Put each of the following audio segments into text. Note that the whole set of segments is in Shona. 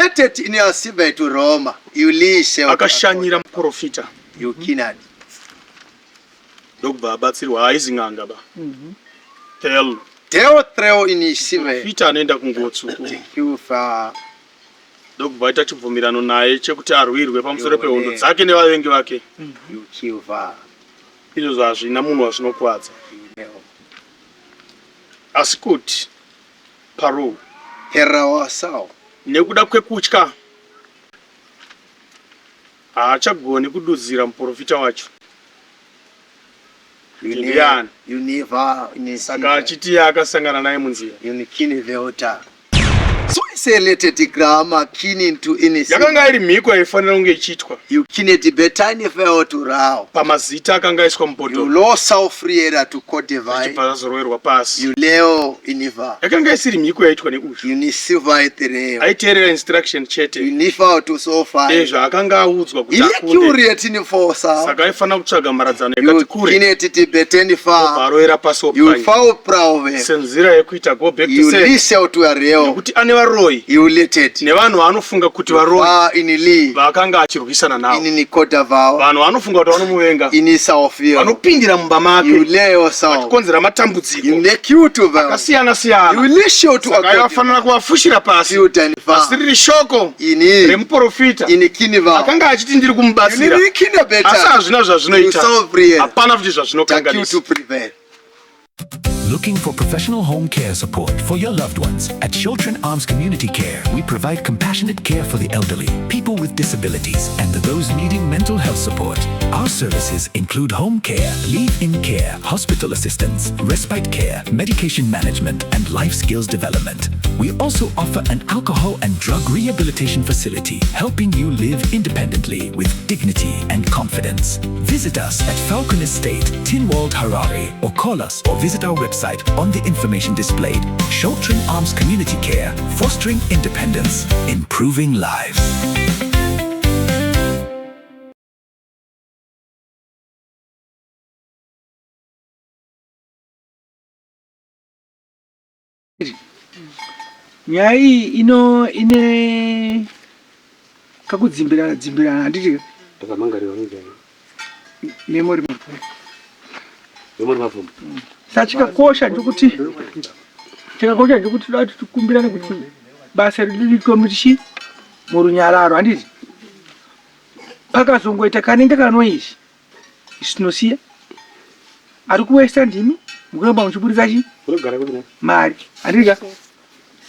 Letted in your silver to Roma. You lease Akashanyira muprofita. You kinad. Ndokubva abatsirwa haizi n'anga ba. Tel. Deo treo in silver. Muprofita anoenda kunguo tsvuku. Kufa. Ndokubva aita chibvumirano naye chekuti arwirwe pamusoro pehondo dzake nevavengi vake. You kiva. Izvozvo hazvina munhu wazvinokuvadza. Asi kuti Paro. Perawasao. Nekuda kwekutya haachagoni kududzira muprofita wacho kuti ndiani. Saka achiti iye akasangana naye munzira. Yakanga iri mhiko yaifanira kunge ichiitwa pamazita akanga aiswa mubhodhoro zvichibva zvazoroverwa pasi. Yakanga isiri mhiko yaiitwa neuyu. Aiteerera instruction chete ezvaakanga audzwa kuti akunde. Saka aifanira kutsvaga mharadzano yakati kure obva arovera pasi opwanya senzira yekuita go back to sender nekuti ane varoyi nevanhu vaanofunga kuti varoyi vaakanga achirwisana navo, vanhu vaanofunga kuti vanomuvenga, vanopindira mumba make vachikonzera matambudziko akasiyana siyana. Saka aivafanira kuvafushira pasi, asi riri shoko remuprofita akanga achiti ndiri kumubatsira, asi hazvina zvazvinoita, hapana futi zvazvinokanganisa. Looking for professional home care support for your loved ones? At Children Arms Community Care, we provide compassionate care for the elderly, people with disabilities, and those needing mental health support. Our services include home care, leave-in care, hospital assistance, respite care, medication management, and life skills development. We also offer an alcohol and drug rehabilitation facility, helping you live independently with dignity and confidence. Visit us at Falcon Estate, Tinwald, Harare, or call us or visit our website on the information displayed. Sheltering Arms Community Care, fostering independence, improving lives. Nyaya iyi ino ine kakudzimbirana dzimbirana handiti memory mapfumo. Memory mapfumo. Saka chikakosha ndekuti chakakosha ndekuti toda kuti tikumbirane kuti basa redu riitwe muchi murunyararo handiti pakazongoita kanenge kanoizi isu tinosiya ari kuwesta ndimi mukuramba muchiburitsa chi mari handika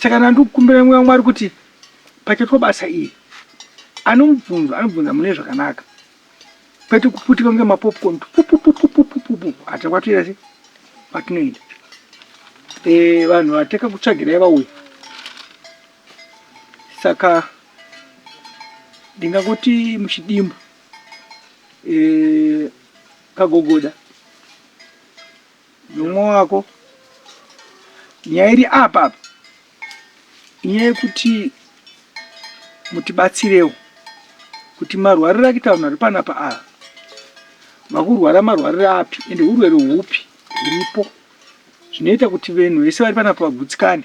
saka ndandikukumbira mweya wamwari kuti pachaitwa basa iri anomubvunza anobvunza mune zvakanaka kwete kuputika kunge mapopcorn pupupupupupupu hata kwatoita se kwatinoenda eh, vanhu vateka kutsvagirai vauya saka ndingangoti muchidimbu e, kagogoda nomwe wako nyaya iri apa apa inyaya yekuti mutibatsirewo kuti marwariro akuita vanhu vari panapa ava vakurwara marwariro api ende urwere hupi huripo zvinoita kuti venhu vese vari panapa vagutsikane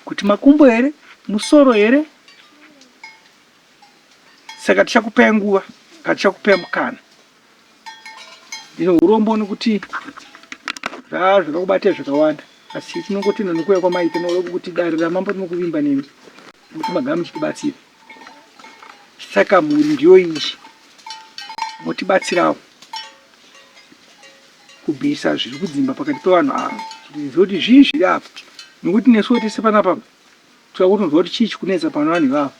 kuti makumbo here musoro here Saka tichakupai nguva kana tichakupai mukana. Ndine urombo nekuti zvaa zvakakubatai zvakawanda asi tinongotenda nekuuya kwamaita nokuda kuti dare ramambo rinokuvimba nemi nekuti magara muchitibatsira. Saka mhuri ndiyo iyi motibatsirawo kubvisa zviri kudzimba pakati pevanhu ava kuti tizive kuti zvii zviri apa nekuti nesuwo tese panapa Toda kutonzwa kuti chii chikunetsa pano vanhu ivavo.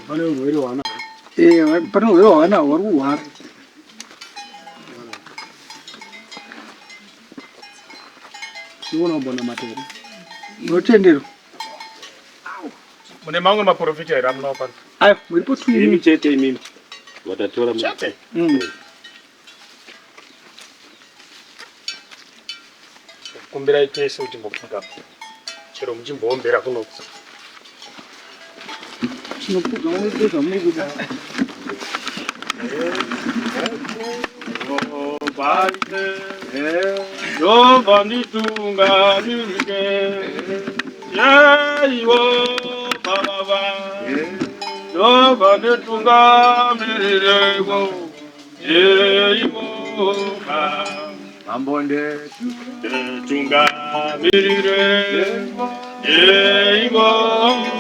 Pane urwere hwaanahwo. Eh, pane urwere hwaanahwo vari kurwara. Unoona kumbonamata here? Unotenderwa. Mune mamwe maprofita here amunawo pano? Ayo, muripo tu Imi chete imimi. Watatora Chete. Kumbirai tese kuti mbopfugama. Chero muchimboombera kuno. Tinopfugama nezvamuri kuda. Paite Jehovha nditungamirire Yeiwo Baba Jehovha nditungamirire Yeiwo Baba Mambo Tungamirire Yeiwo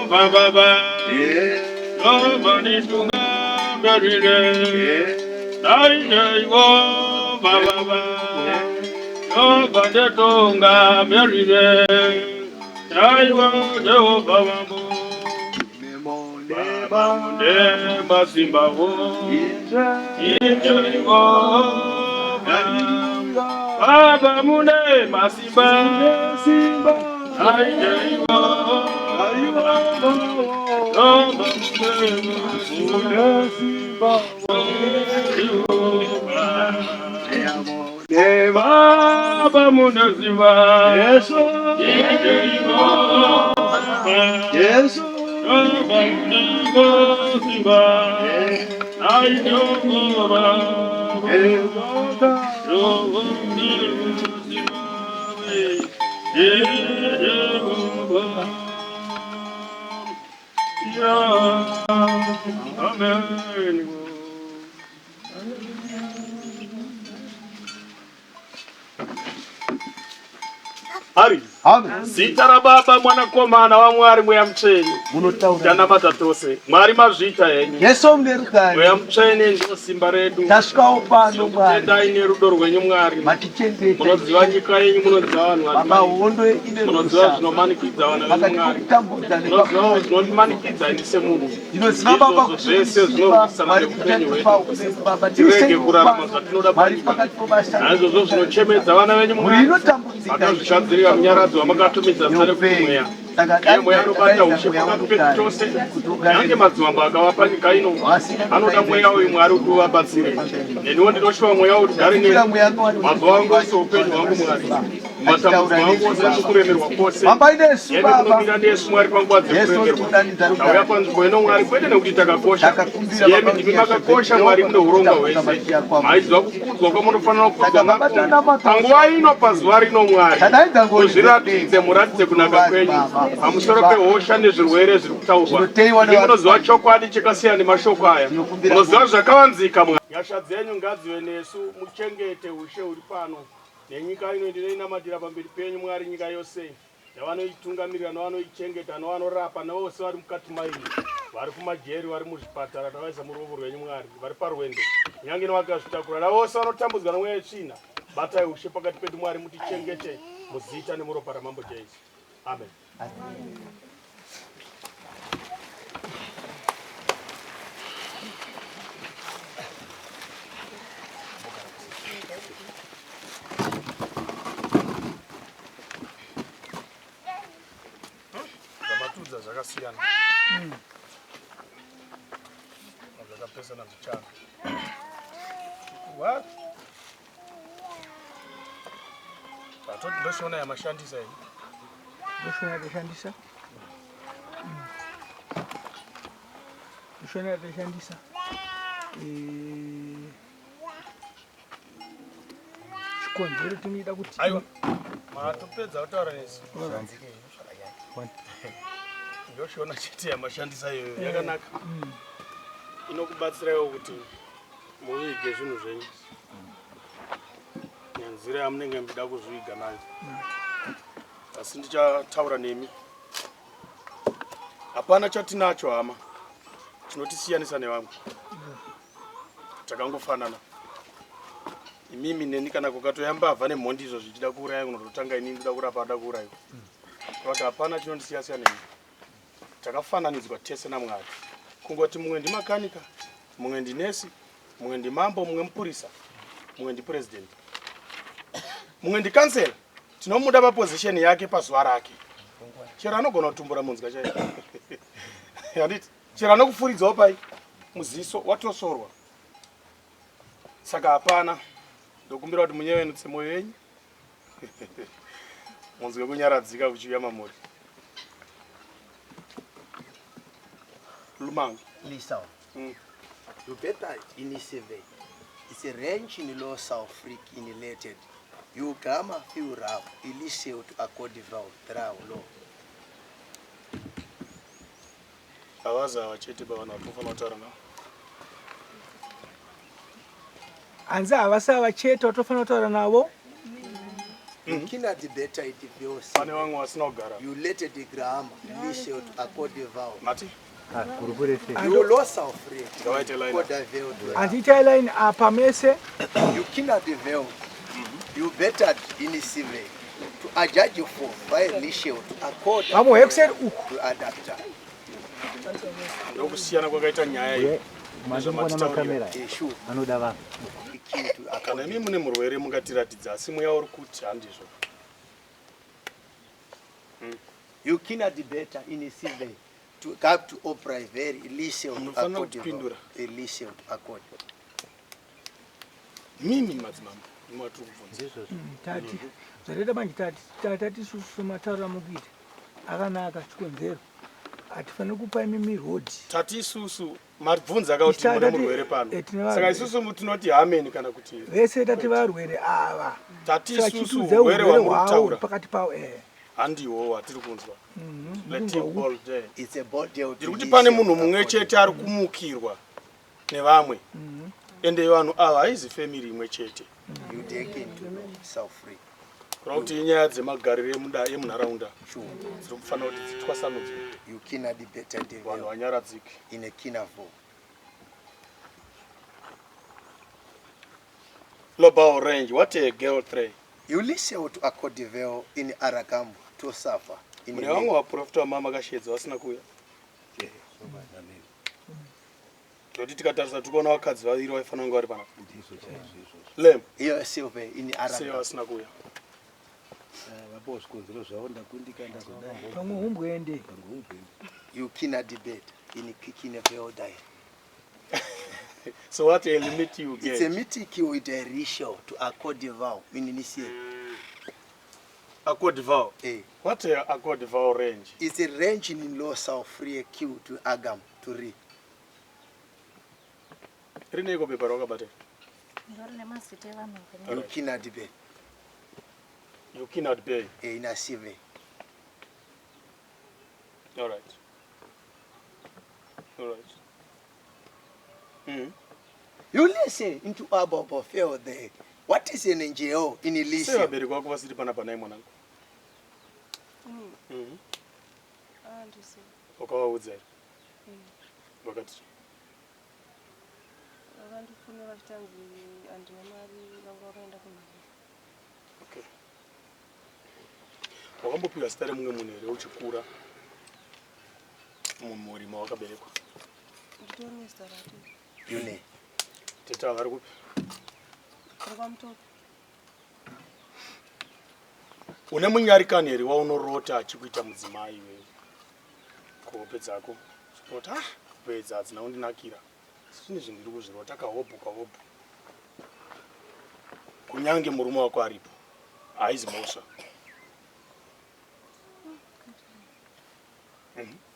Baba Jehovha nditungamirire Yeiwo Baba Jehovha nditungamirire Yeiwo Jehovha Mambo Baba mune masimba wo Yeiwo Baba mune masimba Yeiwo Baba mune masimba Baba mune simba Yesu Yesu Baba mune masimba Amen. Ari. Amen. Zita raBaba, Mwanakomana waMwari, Mweya Mutsvene. Munotaura. Tanamata tose. Mwari mazviita henyu. Yesu mune rugare. Mweya Mutsvene ndiro simba redu. Tasvikawo pano Mwari. Tendai nerudo rwenyu Mwari. Matichengeta. Munoziva nyika yenyu, munoziva vanhu vari. Baba hondo ine Munoziva zvinomanikidza vana venyu Mwari. Pakati Munoziva zvinomanikidza ini semunhu. Ndinoziva Baba Izvozvo zvese zvinorwisana neupenyu hwedu. Tirege kurarama zvatinoda panyika. Naizvozvo zvinochemedza vana venyu Mwari. Makazvigadzirira munyaradzi wamakatumidza zita rekuti Mweya. Iye Mweya anobata ushe pakati pedu tose. Nyange madzimambo akavapa nyika ino anoda Mweya uyu Mwari kuti uvabatsire. Neniwo ndinoshuva Mweya uyu ugare neni mazuva angu ose upenyu hwangu Mwari. Mumatambudziko angu ose nekuremerwa kwose. Fambai nesu Ende Baba. kunomira nesu Mwari panguva dzekuremerwa. Tauya panzvimbo ino Mwari kwete nekuti takakosha. Takakumbira Iyemi Baba ndimi makakosha Mwari mune hurongwa hwese. Maiziva kukudzwa kwamunofanira kukudzwa Saka Baba nako. tanamata. Panguva ino pazuva rino Mwari. Tadaidza ngoni Muzviratidze muratidze kunaka kwenyu Baba. pamusoro pehosha nezvirwere zviri kutaurwa. Zvinoteiwa Imi nevanhu. munoziva chokwadi chakasiyana nemashoko aya. Tinokumbira Munoziva zvakavanzika Mwari. Nyasha dzenyu ngadzive nesu muchengete ushe huri pano nenyika ino ndinoinamatira pamberi penyu Mwari nyika yose navanoitungamirira navanoichengeta navanorapa navose vari mukati maino vari kumajeri vari muzvipatara tavaisa muruoko rwenyu Mwari vari parwendo nyange nevakazvitakura navose vanotambudzwa nomweya yetsvina batai ushe pakati pedu Mwari mutichengete muzita nemuropa raMambo Jesu amen. Zvamatudza zvakasiyana zvakapesana zvichana. What? Atoti ndoshona yamashandisa iyi. Ndoshona yatashandisa. Ndoshona yatashandisa. Eh, chikonzero tinoida kuti Aiwa. Matopedza kutaura nesu. Ndoshona chete yamashandisa iyoyo yakanaka. Inokubatsiraiwo kuti muvige zvinhu zvenyu nenzira yamunenge muchida kuzviviga nayo. Asi ndichataura nemi. Hapana chatinacho hama chinotisiyanisa nevamwe. Takangofanana. Imimi neni kana kukatoya mbavha nemhondi izvo zvichida kuuraya kunototanga inini ndoda kurapa ada kuuraiwa. Vati hapana chinondisiya siya nemi. Takafananidzwa tese naMwari. Kungoti mumwe ndimakanika, mumwe ndinesi, mumwe ndimambo, mumwe mupurisa, mumwe ndipresident, mumwe ndikansela. Tinomuda paposition yake pazuva rake. Chero anogona kutumbura munzwa chaiyo. Handiti? Chero anokufuridzawo pai muziso watosorwa. Saka hapana. Ndokumbira kuti munyevenutse moyo yenyu. Munzwe kunyaradzika kuchiuya mamuri. Lumanga. Listen. You better inisive. It's a range in law South African related. You grammar few rap illicit to accordival draw law. Havazi ava chete pavanhu vatinofanira kutaura navo. Hanzi havasi ava chete vatofanira kutaura navo. Kina the better it feels. Pane vamwe vasina kugara. You let the grammar illicit to accordival. Mati? You lost our friend. Ngavaite line. Accordival to Hanzi itai line apa mese. You cannot develop. You better in civil to adjudge for violation to accord Vamwe vekuseri uku. to adapter. Ndokusiyana kwakaita nyaya iyi. Mandimboona makamera Issue anoda vanhu. key to Kana accord. imi mune murwere mungatiratidza asi mweya uri kuti handizvo. You cannot better in civil to come to opera very illicit to Munofanira accord. kutipindura. Illicit to accord. Mimi madzimambo ndimo atiri kubvunza. Tati zvatoita manje tati tati isusu matauro amukuita akanaka chikonzero hatifaniri kupa imimi rodhi. Tati isusu mabvunza ka kuti Tati- mune murwere pano. eh, tine Saka varwere. isusu tinoti hameni kana kuti Vese tati varwere ava. tati Saka isusu chitiudza urwere urwere hwamuri hwavo kutaura pakati pavo eh. handiwo hwatiri kunzwa. Let Mukunzwa him upi? all day. It's a body to Ndiri kuti pane listen munhu mumwe accord. chete ari kumukirwa nevamwe. Ende vanhu ava haizi family imwe chete. You take into self free. Kureva kuti inyaya dzemagariro emunharaunda Sure. dziri kufanira kuti dzitwasanudzwe You cannot better vanhu develop vanyaradzike. in a kinavo. Global range, what a girl three. You listen to Accordivel in Aragam to suffer. In Mune vamwe vaprofita vamama vakashedza vasina kuuya. Ndokuti tikatarisa tiri kuona vakadzi vaviri vaifanira kunge vari panapa. Lem, Iyo silver in sei Aragam. vasina kuuya? Vapiwa zvikonzero zvavo ndakundika ndazodai. Pamwe humbwende. You cannot debate in Kikine die. So what a limit you It's a get. meeting with a ratio to Accordival in Nisi. Accord vow. Eh. What a accord vow range. It's a range in law South Free Q to Agam to Re. Rineiko bepa rawakabata? Ndorine mazita evanhu vakanyorwa. You cannot debate You cannot pay. in a civil. All right. All right. You listen into Abobo fail there. What is an NGO in Sei Elysium? vabereki vako vasiri panapa nhai mwanangu? Wakavaudza here? Vakati Vakandifonera vachitanzi handina mari vanga vakaenda kunhamo. Okay. Wakambopiwa zita remumwe munhu here uchikura mumhuri mawakaberekwa? Nditori nezita rake. You Tete ava vari kupi? Vari kwaMutoko. Une munyarikani here waunorota achikuita mudzimai iwewe? Kuhope dzako. Uchirota, ah, hope idzi hadzina kundinakira. Zvine zvinhu ndiri kuzvirota kahobho kahobho. Kunyange murume wako aripo, haizi mhosva.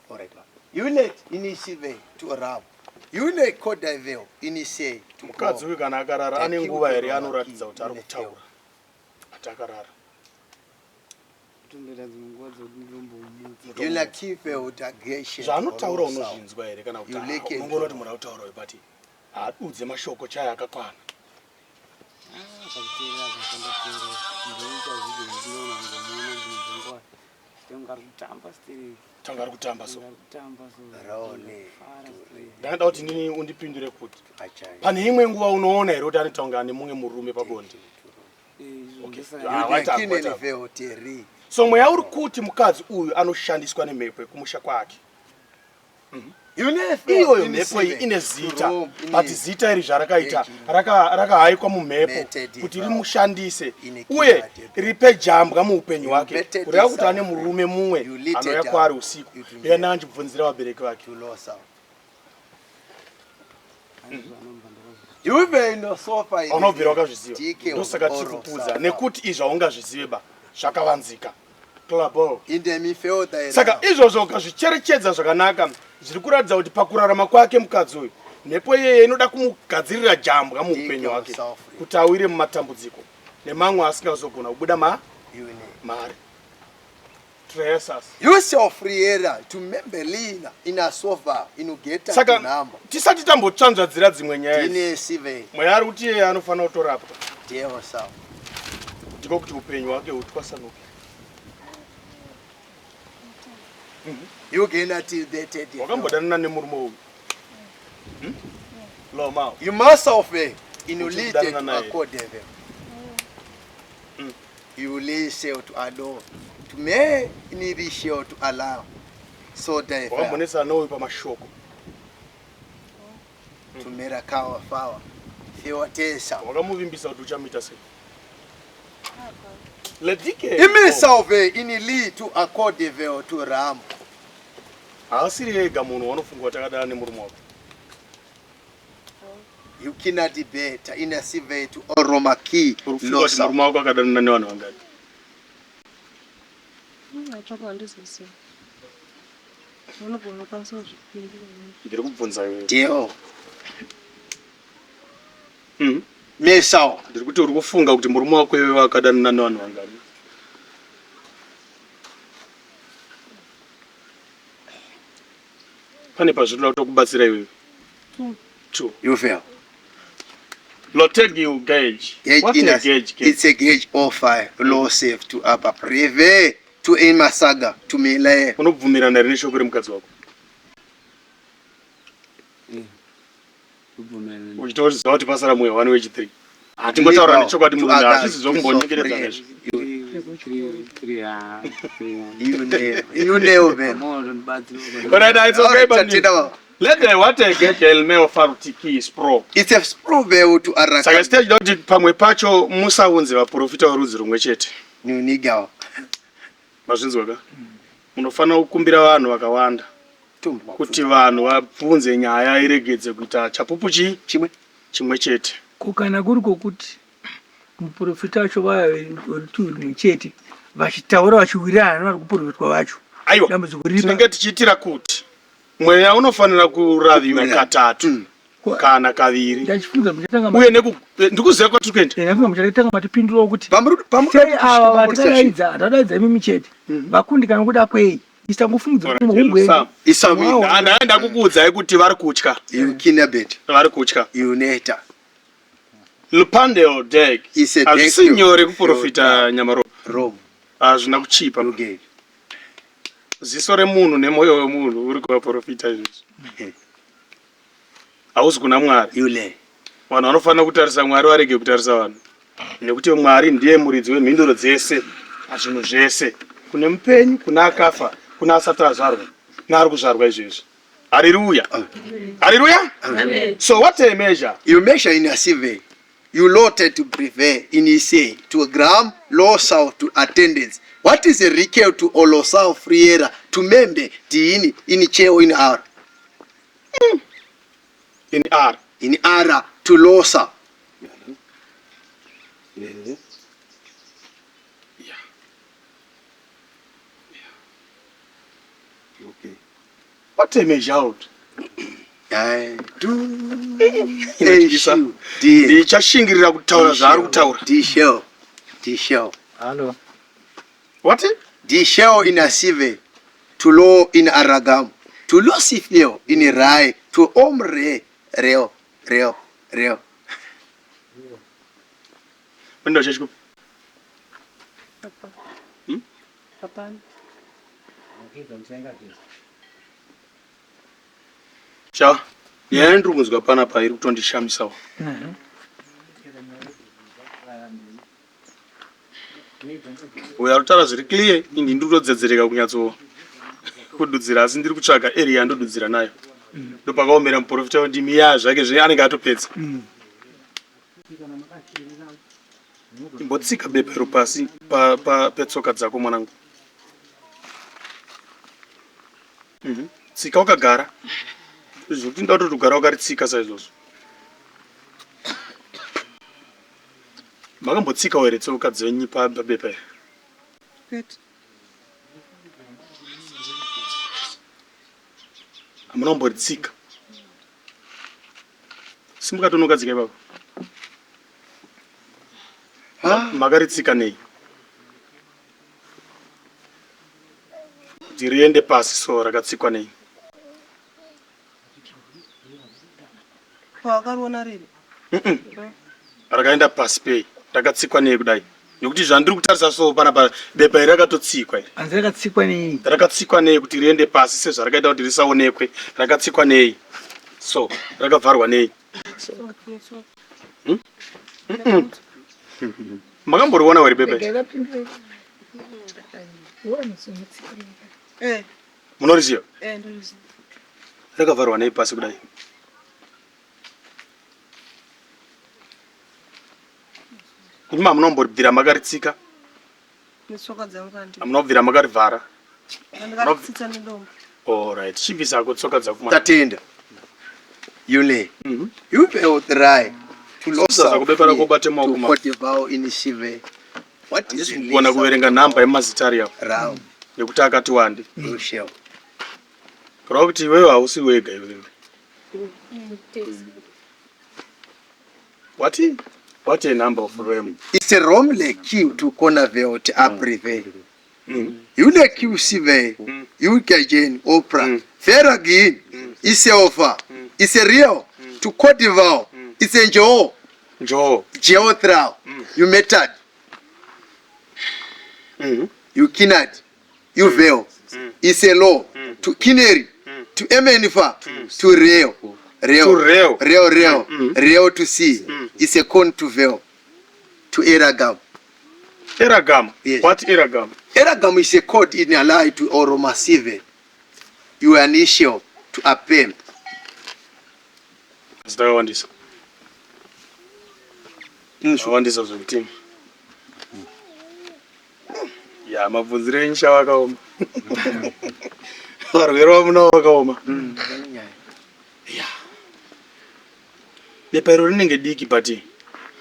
All right. You let inisive to rap. You let Codivel inise to Mukadzi uyu kana akarara ane nguva here yaanoratidza kuti ari kutaura? Ati akarara. Kutondoita dzimwe nguva dzekuti ndinombomutsa. You like keep with aggression. Zvaanotaura unozvinzwa here kana kuti You like it. unongoona kuti munhu ari kutaura uyu but haadudze mashoko chaya akakwana. Pakuteerera zvakandateerera ndoita zvido zvandinoona ngomuona dzimwe dzenguva chitenga ari kutamba stereki. Tanga ari kutamba so. Ari kutamba so. Raone. Fara stereki. Ndangada kuti ndini undipindure kuti Achai. pane imwe nguva unoona here kuti anoita kunge ane mumwe murume pabonde. Izvo Okay. ndosaka Ah, You waita, like waita. inenivel teri. So mweya uri kuti mukadzi uyu anoshandiswa nemhepo yekumusha kwake. You Iyoyo mhepo iyi ine zita, but zita iri zvarakaita rakahaikwa mumhepo kuti rimushandise uye ripe jambwa muupenyu hwake, kureva kuti ane murume mumwe anouya kwaari usiku iyena achibvunzira vabereki vake. Unobvira wakazviziva, ndosaka tiri kukuudza nekuti izvi haungazvizive ba, zvakavanzika. Club. Saka izvozvo ukazvicherechedza zvakanaka zviri kuratidza kuti pakurarama kwake mukadzi uyu Mhepo iyeye inoda kumugadzirira jambwa muupenyu hwake kuti awire mumatambudziko nemamwe asingazogona kubuda ma mari. Tresas. Yusofriera to membelina inasova inugeta Saka namba. tisati tambotsvanzvadzira dzimwe nyaya idzi. Tine sive Mweya ari kuti iye anofanira kutorapwa. deo sa. Ndiko kuti upenyu hwake hutwasanuke. Yugena till the tedi. Wakambodanana nemurume uyu. Hmm? Loma. You must of inulite Uchidanana to naye. akodeve. You lay to adore. To me inibishe to allow. So die Wakambonetsana neuyu pamashoko. to mera kawa fawa. Fiwatesa. Wakamuvimbisa kuti uchamuita sei? Ledike. Imisalve inili to akodeve to ram. Haasiri ega munhu wanofunga kuti akadana nemurume wako. You cannot debate in a sive to oromaki Uri kufunga kuti losa. murume wako akadanana nevanhu vangani? Ipapo handizozivi. Unogona kukwanisa kuzvipindura. Ndiri kubvunza iwewe. Deo. Mhm. Mesao. Ndiri kuti uri kufunga kuti murume wako iwewe akadanana nevanhu vangani? Pane pazvinoda kutokubatsira iwewe. Two. You fail. Loteg you gauge. Gauge What in a a, gauge gauge. it's a gauge of fire. Low safe to upper preve to in masaga to mele. Unobvumirana here neshoko remukadzi wako? Kubvumirana. Uchitoziva kuti pasara mweya wani wechi3. Hatingotaura nechokwadi murume hazvisi zvokumbonyengeredzana izvi. You nail. You nail man. Alright, it's okay, Alright, but tatenda baba. Let the what a gauge elmeo farutiki spro. It's a sprove to Saka araka. stage kuti pamwe pacho musaunze vaprofita vorudzi rumwe chete. Nunigawa. Mazvinzwa ka? Munofanira kukumbira vanhu vakawanda Tumbwa. kuti vanhu vabvunze nyaya iregedze kuita chapupu chii Chimwe. chimwe chete. Ko kana kuri kwokuti muprofita wacho vaya verutu chete vachitaura vachiwirirana nevari kuprofitwa vacho Aiwa, dambudziko riri tinenge tichiitira kuti mweya unofanira kuraviwa katatu kana kaviri ndachifunga muchatanga uye neku ndikuziva kwatiri kuenda. ndafunga muchatanga matipindurawo kuti Pamuri pamuri sei ava vatikadaidza hatadaidza imimi chete vakundikana kuda kwei isangofungidzira Alright, kuti Sam. Isawina. Ndaenda kukuudzai kuti vari kutya, You kinabet. vari kutya. You neta. Lupandel deg It's a hazvisi deg to- nyore kuprofita nyamaropa, Rome. hazvina kuchipa. You gauge. Ziso remunhu nemwoyo wemunhu uri kuvaprofita izvozvo. Hauzi kuna Mwari. You lay. Vanhu vanofanira kutarisa Mwari varege kutarisa vanhu, nekuti Mwari ndiye muridzi wemhinduro dzese pazvinhu zvese, kune mupenyu, kune akafa, kune asati azvarwa neari kuzvarwa izvezvi. Hariruya, hariruya. So what a measure. You measure in a survey. You loaded to prevail in Ise to gram low south to attendance. What is a recall to Olosao Friera to Membe Diini in Cheo in R? In R. In R to Losa. What a measure out. I do Inotyisa. H D Ndichashingirira kutaura zvaari kutaura. D shell D shell Halo. What? D shell in a survey to low in Aragam to Losifneo in Rai to Omre Reo Reo Reo. Unoenda kuchechi kupi? Papa. Hmm? Hapana. Sha. Nyaya yandiri kunzwa panapa iri kutondishamisawo. Uyo ari kutaura zviri clear, ini ndiri kutodzedzereka kunyatso kududzira asi ndiri kutsvaga area yandodudzira nayo. Ndopakaomera muprofita wendimi ya zvake zve anenge atopedza. Imbotsika bepero pasi pa, pa, petsoka dzako mwanangu. Tsika wakagara. Zvekuti ndoda kutoti ugara wakaritsika saizvozvo. Makambotsikawo here tsoka dzenyu pabepa iri? Kwete. Hamuna kumboritsika. Simuka tonogadzika ipapo. Makaritsika nei? Kuti riende pasi so rakatsikwa nei? Pawakariona riri? Rakaenda pasi pei? Rakatsikwa nei kudai? Nekuti zvandiri kutarisa so panapa bepa iri rakatotsikwa iri. Hanzi rakatsikwa nei? Rakatsikwa nei kuti riende pasi sezvarakaita kuti risaonekwe? Rakatsikwa nei? So rakavharwa nei? Hmm? Makamboriona wari bepa iri? Eh. Munoriziva? Eh, ndoriziva. Rakavharwa nei pasi kudai? Kuti mamunomboribvira makaritsika? Netsoka dzangu handi. Amunobvira makarivhara? Ndakaritsitsa nedombo. All right. Chibvisa hako tsoka dzako mwana. Tatenda. Yule. You will try to Susa zvako bepa rako ubate maoko mako. Kotivao inisive. What is Handisi kugona kuverenga nhamba yemazita ari apo. Rao. Nekuti akati wande. Rushel. Kureva kuti iwewe hausi wega iwewe. What? What a number of them. It's a Rome le kiu to kona veo te aprive. Yule kiu sive. You kejen opra. Vera gin. Ise ofa. Ise real. To Cote Ise njoo. Njoo. Geothral. You metad. You kinat. You veo. Ise law. To kineri. To emenifa. To real. Real. To real. Real, real. Real to see. Ise con to veo. To eragam. Eragam. Yes. What eragam? Eragam is a code in Alai to Oromasive. You are initial to apem. Zita rakawandisa. Zvakawandisa zvekuti. Ya mabvunziro enyu sha vakaoma. Varwere vamunawo vakaoma. Ya. Bepa iro rinenge diki but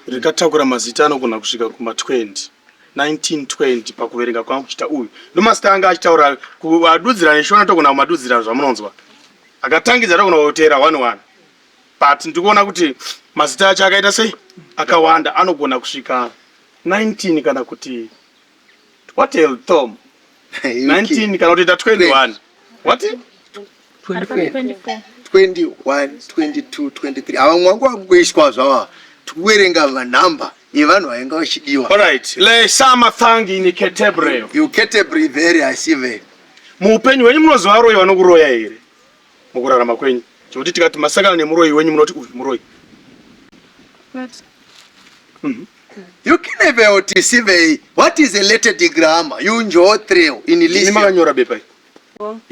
rikatakura mazita anogona kusvika kuma 20. 1920 pakuverenga kwangu kuchita uyu. Ndomazita anga achitaura kuadudzira neshona togona kumadudzira zvamunonzwa. Akatangidza togona kuteera 1 1. But ndikuona kuti mazita acho akaita sei? Akawanda anogona kusvika 19 kana kuti what hell Tom 19 kana kutoita 21 what 24 21 22 23 ava mwangu wakuiswa zvava tikuverenga manhamba evanhu vainga vachidiwa Alright, le sama thangi ni ketebreo. You ketebri very asive. Muupenyu hwenyu munoziva varoyi vanokuroya here? Mukurarama kwenyu. Zvekuti tikati masangana nemuroyi wenyu munoti uyu muroyi. You can never tisive what is a letter grammar you njo trail in Imi list makanyora bepa iri.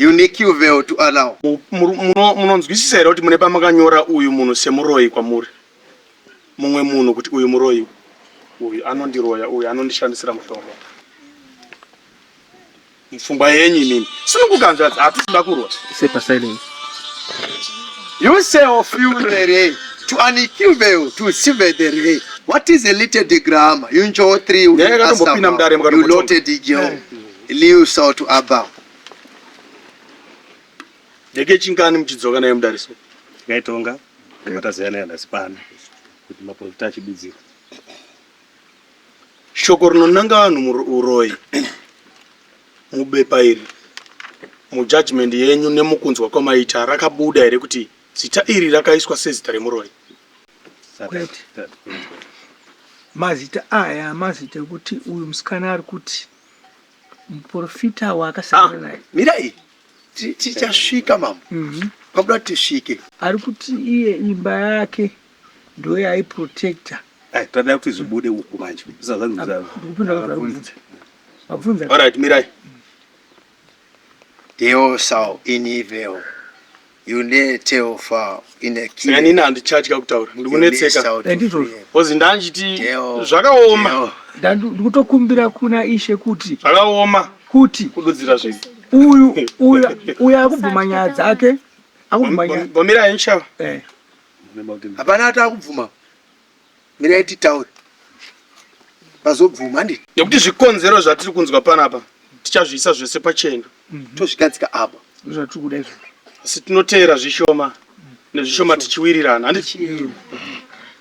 Unique veil to allow. Munonzwisisa here kuti mune pamakanyora uyu munhu semuroyi kwamuri? Mumwe munhu kuti uyu muroyi uyu anondiroya uyu anondishandisira mushonga. Mupfungwa yenyu imimi. Sununguka hanzvadzi, hatisi kuda kurwa. Sepa silence. You say of you the ray to an equivalent to sive the ray. What is a little grammar? You njo three Nyaya yakatombopinda mudare you mukatombotonga. loted jo. Liu so to above. Ndeke chingani muchidzoka naye mudare so? Tikaitonga tikaita naye nhasi pano kuti maprofita achibidzira. Shoko rinonanga vanhu uroyi mubepa iri mujudgment yenyu nemukunzwa kwamaita rakabuda here kuti zita iri rakaiswa sezita remuroyi? Kwete. Mazita aya mazita ekuti uyu musikana ari kuti muprofita waakasangana naye. Mirai tichasvika mambo. Pabuda tisvike. Ari kuti iye imba yake ndoyaiprotecta. Ai, toda kuti zvibude uku manje. Ndikupinda kwazvarikubvunza. Mabvunza. Alright, mirai. Deo sau in evil. You ne tell far in a Saka inini handichatya kutaura. Ndikunetseka. Because ndanchiti zvakaoma. Ndikutokumbira kuna Ishe kuti zvakaoma kuti kududzira zvinhu. Uyu uyu uyu akubvuma nyaya dzake. Akubvuma nyaya. Bomira insha. Eh. Hapana ati akubvuma. Mirai titaure. Vazobvuma handiti? Nekuti zvikonzero zvatiri kunzwa panapa tichazviisa zvese pachena. Tozvigadzika apa. Ndozvatiri kuda izvozvo. Asi tinoteera zvishoma. Nezvishoma tichiwirirana handiti?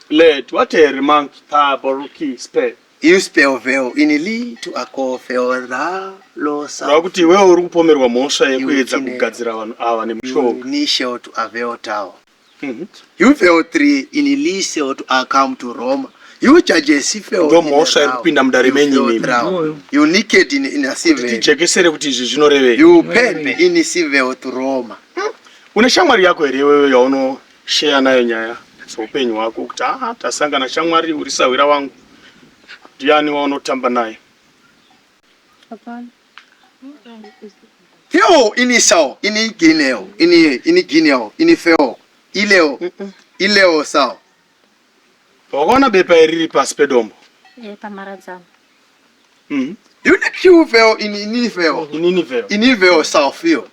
Let what a remark pa boruki spe. You spell vel in li to ako fel ra lo sa. Kureva kuti iwewe uri kupomerwa mhosva yekuedza kugadzira vanhu ava nemushonga. Ni shall to avail tao. You fel 3 in li shall to come to Roma. You judges fel Ndo mhosva iri kupinda mudare menyu imimi. You naked in in a Kuti tijekesere kuti izvi zvinorevei. You pepe in civil to Roma. Une shamwari yako here iwewe yaunosheya nayo nyaya dzeupenyu hwako kuti ah tasangana shamwari uri sahwira wangu. Ndiani waunotamba naye? Hapana. Theo ini sao ini gineo ini ini gineo ini feo ileo ileo sao. Wakaona bepa iri riri pasi pedombo? Eh, pamharadzano. Une feo ini ini feo Inini veo. ini veo sao feo.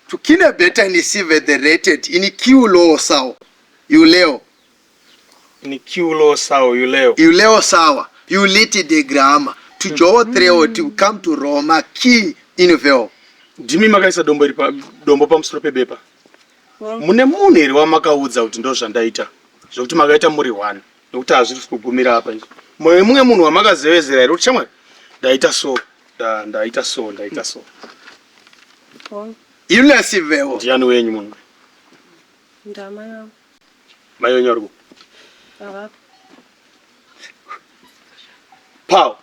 To kine better ini sive the rated ini kiu lo sao yuleo Ini kiulo sao yuleo. yuleo sawa you lit the grammar to jo treo to come to Roma ki ini veo. Ndimi makaisa dombo iri pa dombo pamusoro pebepa. Mune munhu here wamakaudza kuti ndozvandaita zvekuti makaita muri one nekuti hazvisi kugumira apa izvi. Moyo mumwe munhu wamakazevezera here kuti shamwari ndaita so ndaita so ndaita so. Yule veo. Ndiani wenyu munhu? Ndamai vangu. Mai wenyu ari kupi? Havapo. Pau.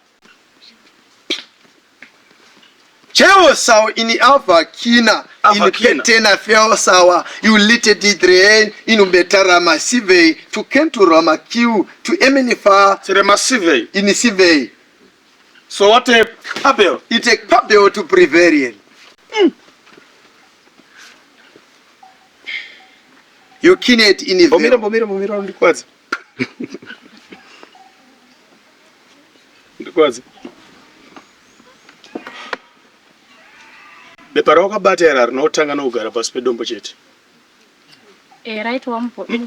Cheo sao ini alpha kina Alpha ini kina. petena feo sawa you little didre inu betara masive to kentu roma kiu to emenifa Tere masivei. ini sivei So what a Abel. ite pabeo to preverian you kinet ini Mbomira mbomira mbomira ndikwadza. Ndikwadza. Bepa rawakabata iri harinotanga nokugara pasi pedombo chete. Eh, right wamubhutu.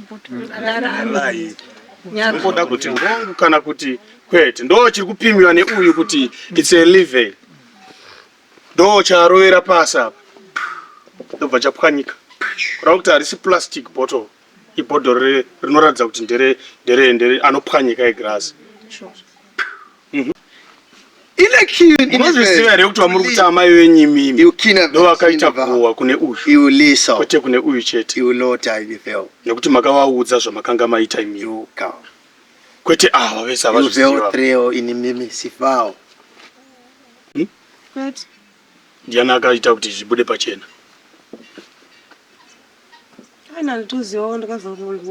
Ndingoda kuti ngongu kana kuti kwete. Ndo chiri kupimiwa neuyu kuti it's a level. Ndo charovera pasi apa. Ndobva chapwanyika. Kureva kuti harisi plastic bottle. Ibhodhoro rinoratidza kuti ndere ndere ndere anopwanyika egirazi. Munozviziva here kuti vamuri kuti amai venyu imimi ndovakaita guhwa kune uyu kwete kune uyu chete nekuti makavaudza zvamakanga maita imimi kwete ava vese havazviziva. Ndiani akaita kuti zvibude pachena?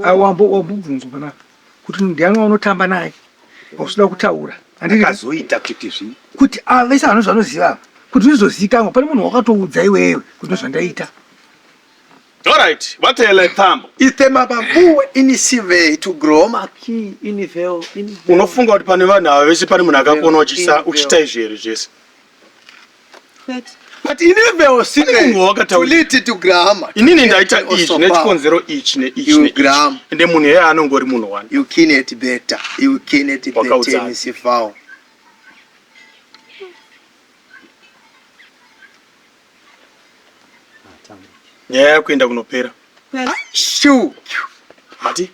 Wambobvunzwa panapa kuti ndiani waunotamba naye wausida kutaura akazoita kuti zvi kuti ava vese vanhu zvanoziva ava kuti zvizozikanwa pane munhu wakatoudza iwewe kuti ndozvandaita. Alright, vatele tambo. Ithema babuwe inisive to groma ki iniveo iniveo. Unofunga kuti pane vanhu ava vese pane munhu akakuona uchisa uchiita izvi here zvese? But iniveo sive to lead to grama. Inini ndaita izvi nechikonzero ichi neichi neichi. Ende munhu iye anongori munhu wani. You can better. You can better nisifao. Nyaya yakuenda kunopera. Shu. Mati?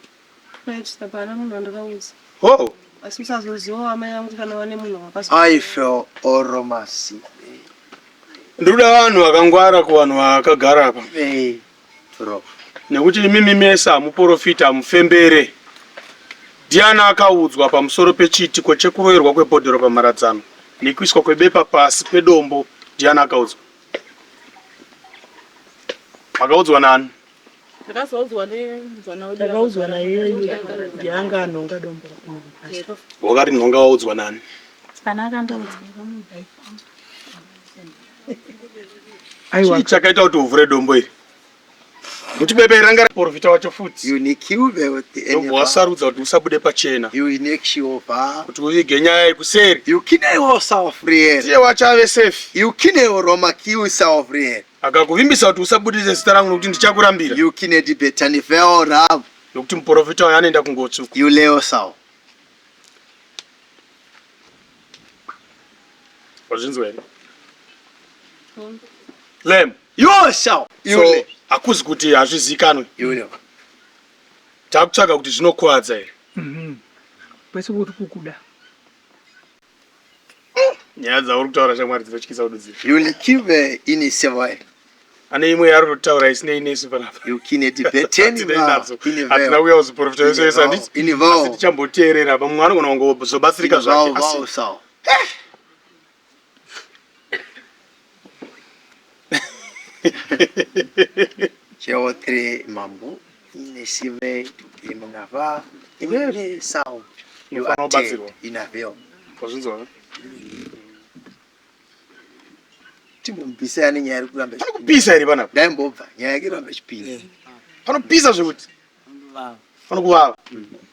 Right, hapana munhu wandakaudza. Oh. Asi musazozivawo amai vangu kana vane munhu wakazo. I feel oromasi. Ndinoda vanhu vakangwara kuvanhu vakagara apa. Hey. Bro. Nekuti imimi mese hamuporofita hamufembere. Ndiani akaudzwa pamusoro pechiitiko chekuroverwa kwebhodhoro pamharadzano nekuiswa kwebepa pasi pedombo? Ndiani akaudzwa? Makaudzwa nani? Ndakazoudzwa nemuzwana wedu. Ndakaudzwa naiye ndiye anga anhonga dombo. Wakarinhonga waudzwa nani? Pana akandiudza. Aiwa. Chii chakaita kuti uvhure dombo iri? Kuti bebe ranga profita wacho futi. Unique with the Ndobva wasarudza kuti usabude pachena. Unique over. Kuti uvige nyaya yekuseri. You kinewo self-real. Ndiye wacho ave safe. You kinewo Roma kiu self-real. Akakuvimbisa kuti usabudise zita rangu nokuti ndichakurambira. You kinedi betanifeo rav. Nokuti muprofita uyo anoenda kungotsvuka. You leo sao. Wazvinzwa here? Lem. Yo sao. So hakuzi kuti hazvizikanwe. You leo. Takutsvaga kuti zvinokuvadza here. Pese kuti kukuda. Nyaya dzauri kutaura shamwari dzinotyisa kududzira. Unikive ini sevae. Ane imwe yaari kutaura isinei nesu panapa. Hatina kuuya kuzoprofita yese yese handiti? Asi tichamboteerera pamwe anogona kungozobatsirika zvake. Asi Cheotre mambo inesive imunava inesau unofanira kubatsirwa. Inaveo. Wazvinzwa? Timbomubvisa yani nyaya iri kuramba. Pari kupisa here panapa? Ndaimbobva nyaya yake iramba ichipinda. Panopisa zvekuti. Panokuvava.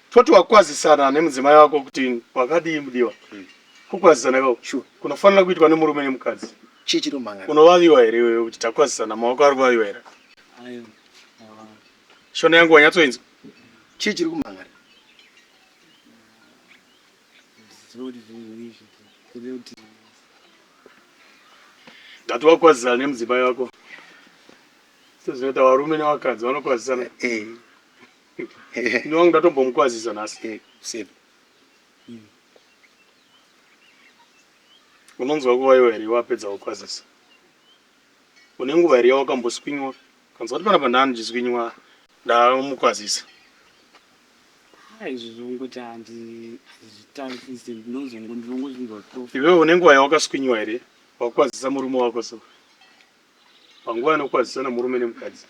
Toti wakwazisana nemudzimai wako kuti wakadii mudiwa. Kukwazisana ikoko Sure. kunofanira kuitwa nemurume nemukadzi. Chii chinomhangana? Unovaviwa here iwewe kuti takwazisana maoko ari kuvaviwa here? Shona yangu wanyatsoinzwa? Chii chiri kumhangana? Ndati wakwazisana nemudzimai wako. Sezvinoita varume nevakadzi vanokwazisana. Ini wangu ndatombomukwazisa nhasi. Same. Unonzwa kuvaviwa here wapedza kukwazisa? Une nguva here yawakamboswinywa? Kanzwa kuti panapa ndaandichiswinywa ndamukwazisa. Izvi zvongoti handizvitarisise ndinozongo ndinongozvinzwa to. Iwewe une nguva yawakaswinywa here wakwazisa murume wako so? Panguva inokwazisana murume nemukadzi.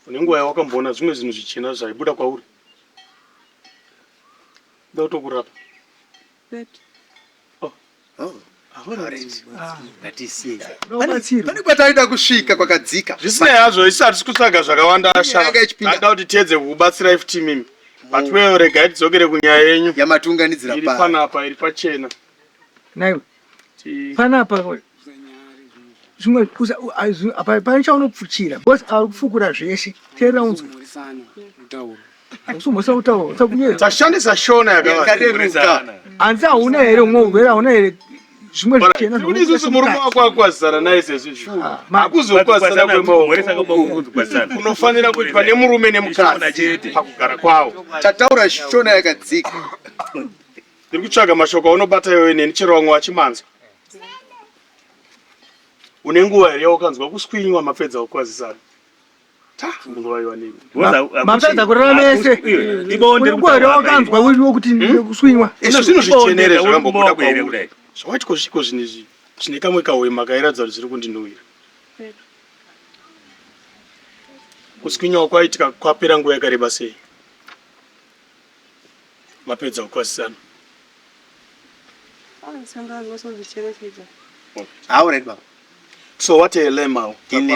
Une nguva yawakamboona zvimwe zvinhu zvichena zvaibuda kwauri? Ndoda kutokurapa. Oh. Alright. Ngatisiye. Pane kwataida kusvika kwakadzika. Zvisinei hazvo isu hatisi kutsvaga zvakawanda Yanga ichipinda. Ada kuti tiedze kukubatsirai futi imimi. But wewe regai tidzokere kunyaya yenyu Yamatiunganidzira iri pa. panapa iri pachena. Naiwe. Panapa zvimwe apa pane chaunopfuchira because ari kufukura zveshe. Teerera unzwe. Usumhorisa kutaura. Usakunyera. Tashandisa shona yakareruka. Hanzi hauna here umwe urwere hauna here zvimwe zvichena Kuti isusu murume wako akwazisana naye sezvo izvi. Hakuzokwazisana kwemaoko. Kunofanira kuitwa nemurume nemukadzi pakugara kwavo. Tataura shona yakadzika. Ndiri kutsvaga mashoko aunobata iwewe neni chero vamwe vachimanzwa. Une nguva here yawakanzwa kuswinywa mapedza kukwazisana? Ta, munhu nini. Mapedza kurara mese. Ibonde Une nguva here wakanzwa wewe kuti kuswinywa? Une zvinhu zvichenere zvakambobuda kwauri. Zvawaitwa zviko zvinhu izvi zvine kamwe kahwema kairatidza kuti zviri kundinhuwira. Kuswinywa kwaitika kwapera nguva yakareba sei? Mapedza kukwazisana. Alright baba. So what a lemma. In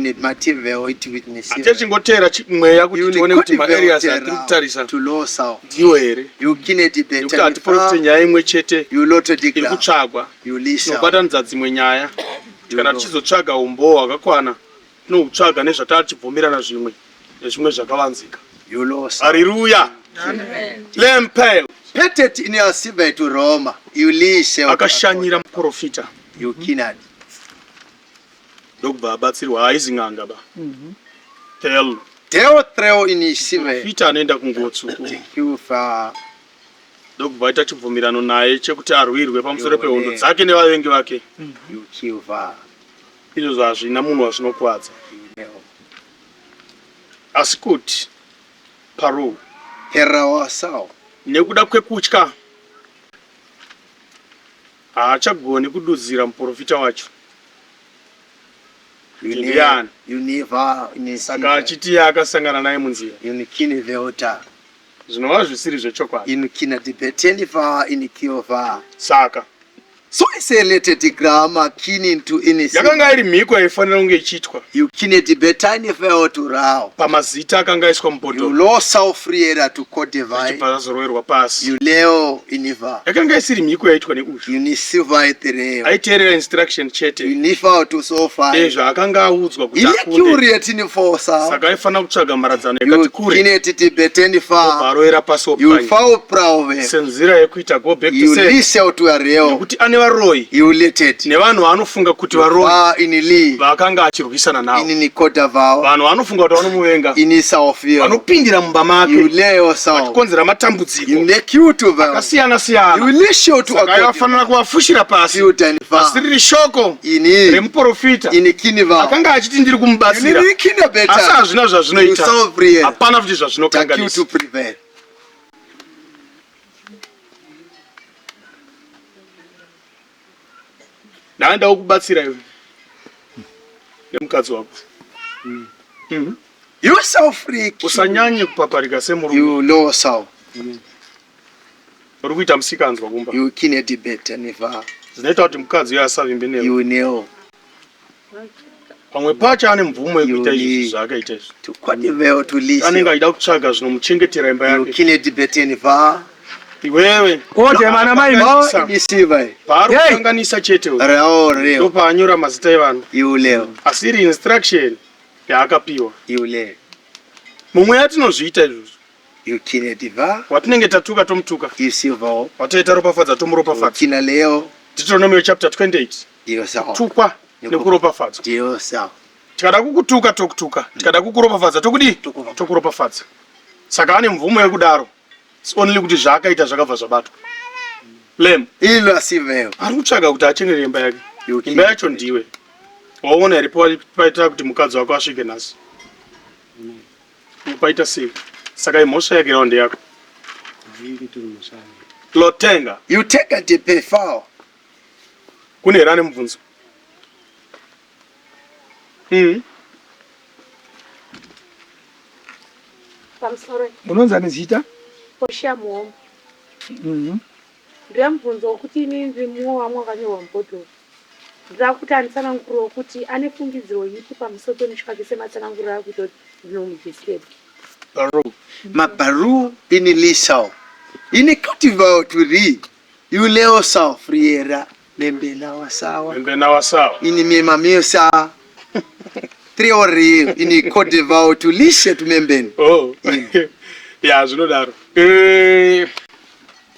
it mativeo it witness. Atechingoteera mweya kuti tione kuti maareas atiri kutarisa ndiwo here. Nekuti hatiprofite nyaya imwe chete iri kutsvagwa. Tinobatanidza dzimwe nyaya. Kana tichizotsvaga umboo hwakakwana tinohutsvaga nezvatachibvumirana zvimwe nezvimwe zvakavanzika. Hariruya. Lempel. Petet in your to Roma. Ulise. Akashanyira muprofita. Yukinad. Ndokubva abatsirwa haizi n'anga ba. Tel. Deo treo inisive. Muprofita anoenda kunguo tsvuku. Yufa. Ndokubva aita chibvumirano naye chekuti arwirwe pamusoro pehondo dzake nevavengi vake. Yukiva. Izvozvo hazvina munhu wazvinokuvadza. Asi kuti parou. Perawasao. Nekuda kwekutya haachagoni kududzira muprofita wacho kuti ndiani. Saka achiti iye akasangana naye munzira. Zvinova zvisiri zvechokwadi. Saka So iseleted grammar keen to ini yakanga iri mhiko yaifanira kunge ichiitwa Yukineti betani feo to rao. pamazita akanga aiswa mubhodhoro Yulo sau friera to codivai. zvichibva zvazoroverwa pasi. Yuleo iniva. Yakanga isiri mhiko yaiitwa neuzvi. Unisiva etereo. Aiteerera instruction chete Unifa to sofa. ezvaakanga audzwa kuti akunde. Ilekuriet inifosa. Saka aifanira kutsvaga mharadzano yakati kure Yukineti tibeteni obva fa. arovera pasi opwanya Yufau prauve. senzira yekuita go back to sender Yuliseo to areo. nekuti ane varoyi nevanhu vaanofunga kuti varoyi vaakanga achirwisana navo. Vanhu vaanofunga kuti vanomuvenga vanopindira mumba make vachikonzera matambudziko akasiyana siyana. Saka aivafanira kuvafushira pasi, asi riri shoko remuprofita akanga achiti ndiri kumubatsira, asi hazvina zvazvinoita, hapana futi zvazvinokanganisa. Ndaenda kukubatsira iwe nemukadzi wako. You so freak. Usanyanye kupaparika semurume. You know so. Uri kuita musikanzwa kumba. You kine debate never. Zvinoita kuti mukadzi uyo asavimbe newe. You know. Pamwe pacho ane mvumo yekuita izvi zvaakaita izvi. To quadiveo to listen. Anenge achida kutsvaga zvinomuchengetera imba yake. You kine debate never. Iwewe. Kote mana mai Isiva. Paari kukanganisa chete uyu. Reo reo. Ndopaanyora mazita evanhu. You leo. Asi iri instruction yaakapiwa. You leo. Mumwe yatinozviita izvozvo. You kine diva. Watinenge tatuka tomutuka. Isiva. Watoita ropafadza tomuropafadza. Kina leo. Deuteronomy chapter 28. Kutukwa nekuropafadzwa. Tikada kukutuka tokutuka, tikada kukuropafadza tokudii? Tokuropafadza. Saka ane mvumo yekudaro. It's only kuti zvaakaita zvakabva zvabatwa. Lem. Ilo asiveyo. Ari kutsvaga kuti achenere imba yake. Imba yacho ndiwe. Waona here paita kuti mukadzi wako asvike nhasi? Paita sei? Saka imhosva yake raundi yako. Lotenga. You take a deep foul. Kune here ane mubvunzo? Pamusoro. Munonzi ane zita? Portia Muhombo. Ndine mubvunzo wokuti ini ndiri mumwe wamwe wakanyorwa mubhodhoro. Ndinoda kuti anditsanangurirewo kuti ane fungidziro ipi pamusoro pemusha wake sematsananguriro aari kuita kuti ndinomudisturb. Baru. Mabaru ini lisao. Ini cultivar to ri. Yuleo sao friera membena wasawa. Membena wasawa. Ini mema miosa. Triori ini cultivar to lishe to membeni. Oh. Ya zvinodaro. Eh.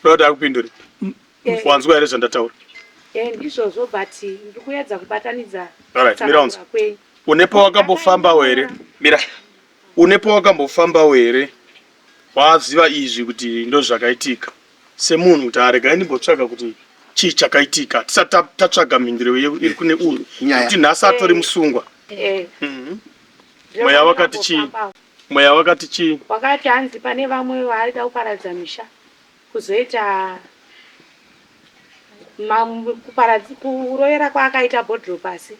Roda akupindure. Eh. Wanzwa here zvandataura? Eh, ndizvozvo but ndiri kuedza kubatanidza Alright, mira unzwe. kwenyu. Une pawakambofambawo here? Mira. Une pawakambofambawo here? Waziva izvi kuti ndozvakaitika. Semunhu kuti aregai ndimbotsvaga kuti chii chakaitika tisati tatsvaga mhinduro iri kune uyu kuti nhasi atori musungwa. Eh. Mweya wakati chii? Mweya wakati chii? Wakati hanzi pane vamwe vaida kuparadza misha kuzoita kurovera kwaakaita bhodhoro pasi.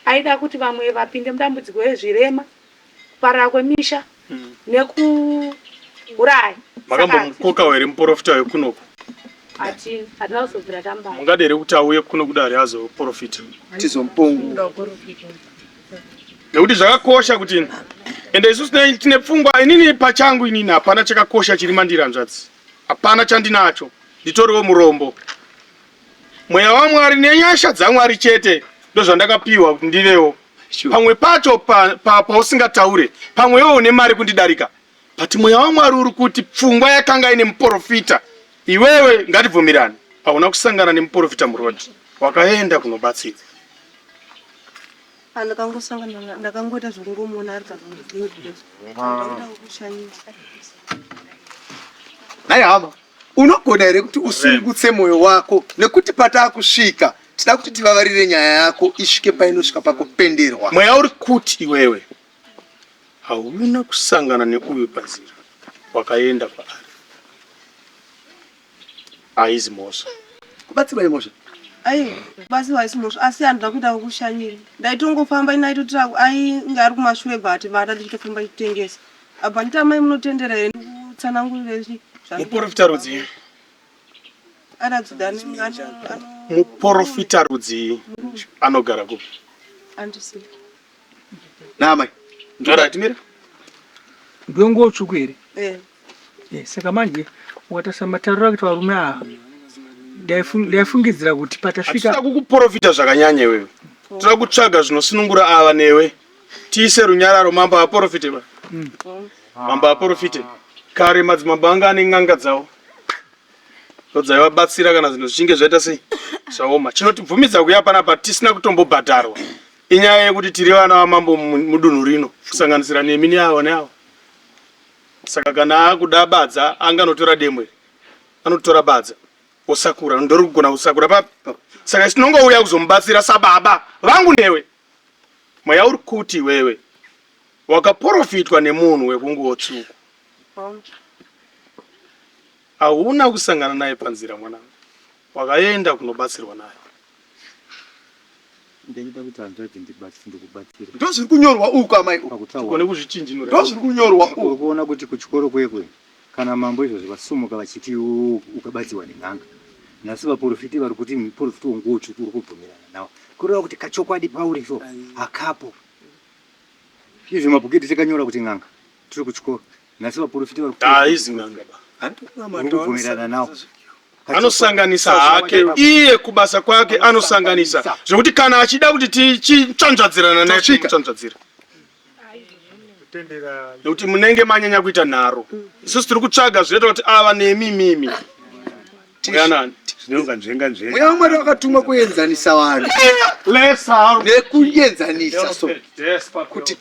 Aida kuti vamwe vapinde mudambudziko rezvirema, kuparara kwemisha nekuuraya. Makambomukokawo here muporofita wekunoku? Hatina, hatina kuzobvira tambaya. Mungada here kuti auye kuno kudare azoporofita? Tizomupongu. Nekuti zvakakosha kuti ende isusu tine pfungwa inini pachangu inini hapana chakakosha chiri mandiri hanzvadzi. Hapana chandinacho. Nditoriwo murombo. Mweya waMwari nenyasha dzaMwari chete ndozvandakapiwa kuti ndivewo. Pamwe pacho pausingataure, pa, pa pamwe iwe une mari kundidarika. But mweya waMwari uri kuti pfungwa yakanga ine muporofita. Iwewe ngatibvumirane. Hauna kusangana nemuporofita muroad. Wakaenda kunobatsira. Ndakangosangana ndakangoita zvekungomuona ari pakuda kushanyisa. Nhai hama, unogona here kuti usungutse mwoyo wako nekuti pataakusvika tida kuti tivavarire nyaya yako isvike painosvika pakupenderwa. Mweya uri kuti iwewe hauna kusangana neuyu panzira, wakaenda kwaari. Haizi mhosva. Kubatsirwa imhosva? Aiwa, kubatsirwa haisi mhosva asi handina kuita kukushanyira. Ndaitongofamba ini aitoti ainge ari kumashure bva atibata ndichitofamba ndichitengesa. Abva nditi amai munotendera here ndikutsanangurire zvi. Muporofita rudzii? Aratidza ane ano Muporofita rudzii? Anogara kupi? andisi. Naamai. Alright, mira. Ndiwe nguo tsvuku here? Eh. Eh, saka manje ukatarisa matariro akaita varume ava ndaifungidzira kuti patasvika Hatisi kukuporofita zvakanyanya iwewe. Tinoda kutsvaga zvinosunungura ava newe. Tiise runyararo mambo aporofite ba. Mambo aporofite. Kare madzimambo anga ane n'anga dzawo. Ndodzaivabatsira kana zvinhu zvichinge zvaita sei zvaoma. Chinotibvumidza kuuya panapa tisina kutombobhadharwa inyaya yekuti tiri vana vamambo mudunhu rino kusanganisira nemi neavo neavo. Saka kana akuda badza anganotora demo iri, anotora badza osakura, ndori kugona kusakura papi. Saka isu tinongouya kuzomubatsira sababa vangu newe. Mweya uri kuti iwewe wakaporofitwa nemunhu wekunguwo tsvuku. Hauna kusangana naye panzira mwanangu, wakaenda kunobatsirwa naye. Ndinoda kuti hanzvadzi ndikubatsire. Ndozviri kunyorwa uku amai uku. Pakutaura. Tigone kuzvichinjinura. Ndozviri kunyorwa uku. Uri kuona kuti kuchikoro kwekwe kana mambo izvozvi vasumuka vachiti iwe ukabatsiwa nen'anga. Nhasi vaporofiti vari kuti muporofiti wenguwo tsvuku uri kubvumirana nawo. Kureva kuti kachokwadi pauri so hakapo. Izvi mabhuketi takanyora kuti n'anga tiri kuchikoro. Nhasi vaporofita vari Haizi n'anga ba. Uri kubvumirana nawo. Anosanganisa hake iye kubasa kwake anosanganisa zvekuti kana achida kuti tichanzvadzirana naye tinomuchanzvadzira. Nekuti munenge manyanya kuita nharo. Isusu tiri kutsvaga zvinoita kuti ava nemi mimi. Muyanani. Zvinonga nzvenga nzvenga. Mweya waMwari wakatumwa kuenzanisa vanhu nekuenzanisa so kuti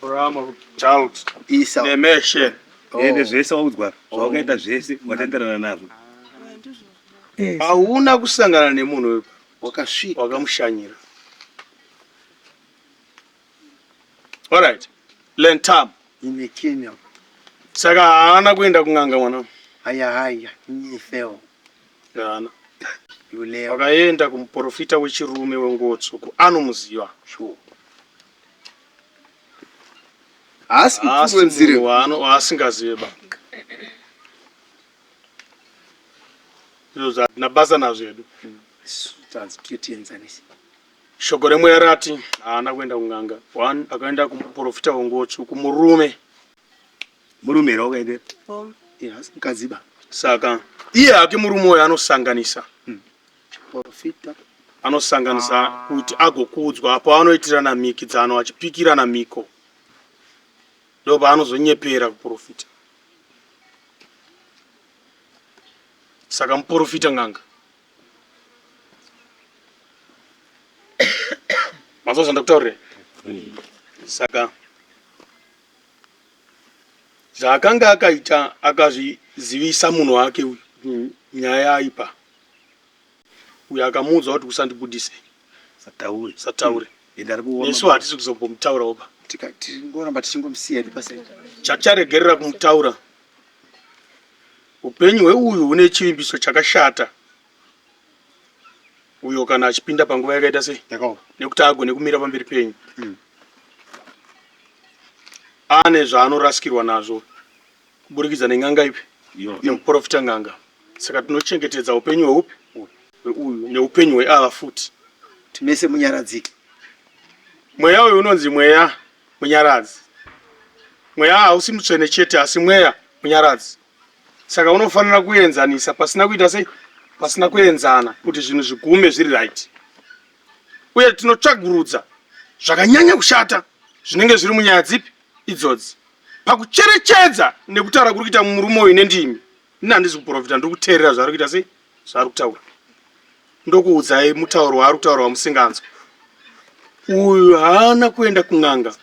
isa nemeshe oh. Ende zvese waudzwa zvawakaita zvese watenderana nazvo. Hauna kusangana nemunhu wakasvika wakamushanyira. Alright. Lentam. In Kenya. Saka haana kuenda kun'anga mwana. Haya haya, nyifeo. Haana. Wakaenda kumuprofita wechirume wenguo tsvuku anomuziva. Sure. Haasi mupfurwenzire. Waasingazive ba. Izvo zvatina basa nazvo hedu. Tanzi tienzanise. Shoko remweya rati haana kuenda kun'anga. One akaenda kumuprofita wenguo tsvuku murume. Murume here wakaendera? Eh, haasi mukadzi ba. Saka iye hake murume uyo anosanganisa. Profita. Anosanganisa kuti agokudzwa apo anoitirana mhikidzano achipikirana mhiko. Ndopaanozonyepera kuprofita. Saka muprofita n'anga. Manzwa zvandakutaurira? Saka zvaakanga akaita akazvizivisa munhu wake uyu nyaya yaipa uyo akamuudza kuti usandibudise Sataure. sataure Ende ari kuona. nesu hatisi kuzombomutaurawo ba Tingoramba tichingomusiya hedu paside. Chaticharegerera kumutaura Upenyu hweuyu hune chivimbiso chakashata uyo kana achipinda panguva yakaita sei nekuti agone kumira pamberi penyu mm. Ane zvaanorasikirwa nazvo kuburikidza nen'anga ipi nemuprofita n'anga. Saka tinochengetedza upenyu hweupi hweuyu neupenyu hweava futi. Timese munyaradzike. Mweya uyu unonzi mweya munyaradzi. Mweya hausi mutsvene chete asi mweya munyaradzi. Saka unofanira kuenzanisa pasina kuita sei? Pasina kuenzana kuti zvinhu zvigume zviri right. Uye tinotsvagurudza zvakanyanya kushata zvinenge zviri munyaya dzipi idzodzi. Pakucherechedza nekutaura kuri kuita murume uyu nendimi. Ini handisi kuprofita ndiri kuteerera zvaari kuita sei? Zvaari kutaura. Ndokuudzai mutauro waari kutaura wamusinganzwi. Uyu haana kuenda kun'anga.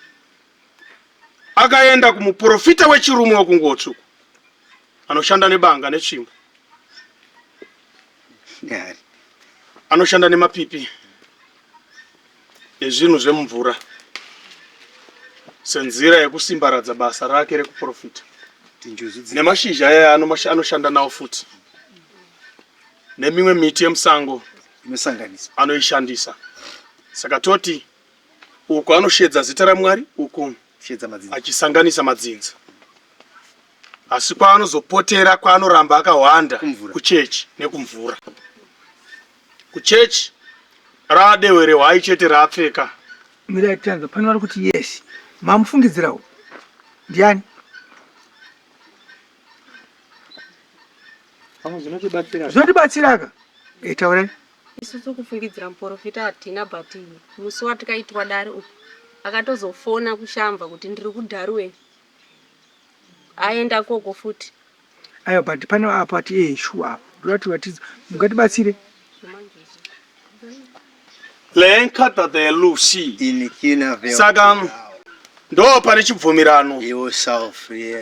Akaenda kumuprofita wechirume wekunguo tsvuku anoshanda nebanga netsvimbo. Anoshanda nemapipi ezvinhu zvemumvura senzira yekusimbaradza basa rake rekuprofita. Nemashizha aya anoshanda nawo futi. Nemimwe miti yemusango inosanganiswa anoishandisa. Saka toti uku anoshedza zita raMwari uku achisanganisa madzinza. Asi kwaanozopotera kwaanoramba akahwanda kuchechi nekumvura. Kuchechi raadehwe rehwai chete raapfeka. Mirai tanzwa pane vari kuti yes. Mamufungidzirawo ndiani? Pamwe zvinotibatsira. Zvinotibatsira ka? Eh, taurai. Isusu kufungidzira muporofita hatina but musi watikaitwa dare uku akatozofona kushamva kuti ndiri kuDarwen aenda koko futi. Aiwa but pane apo ati eh shuwa apo. Ndoda kuti vatidzo mungatibatsire. Saka ndo pane chibvumirano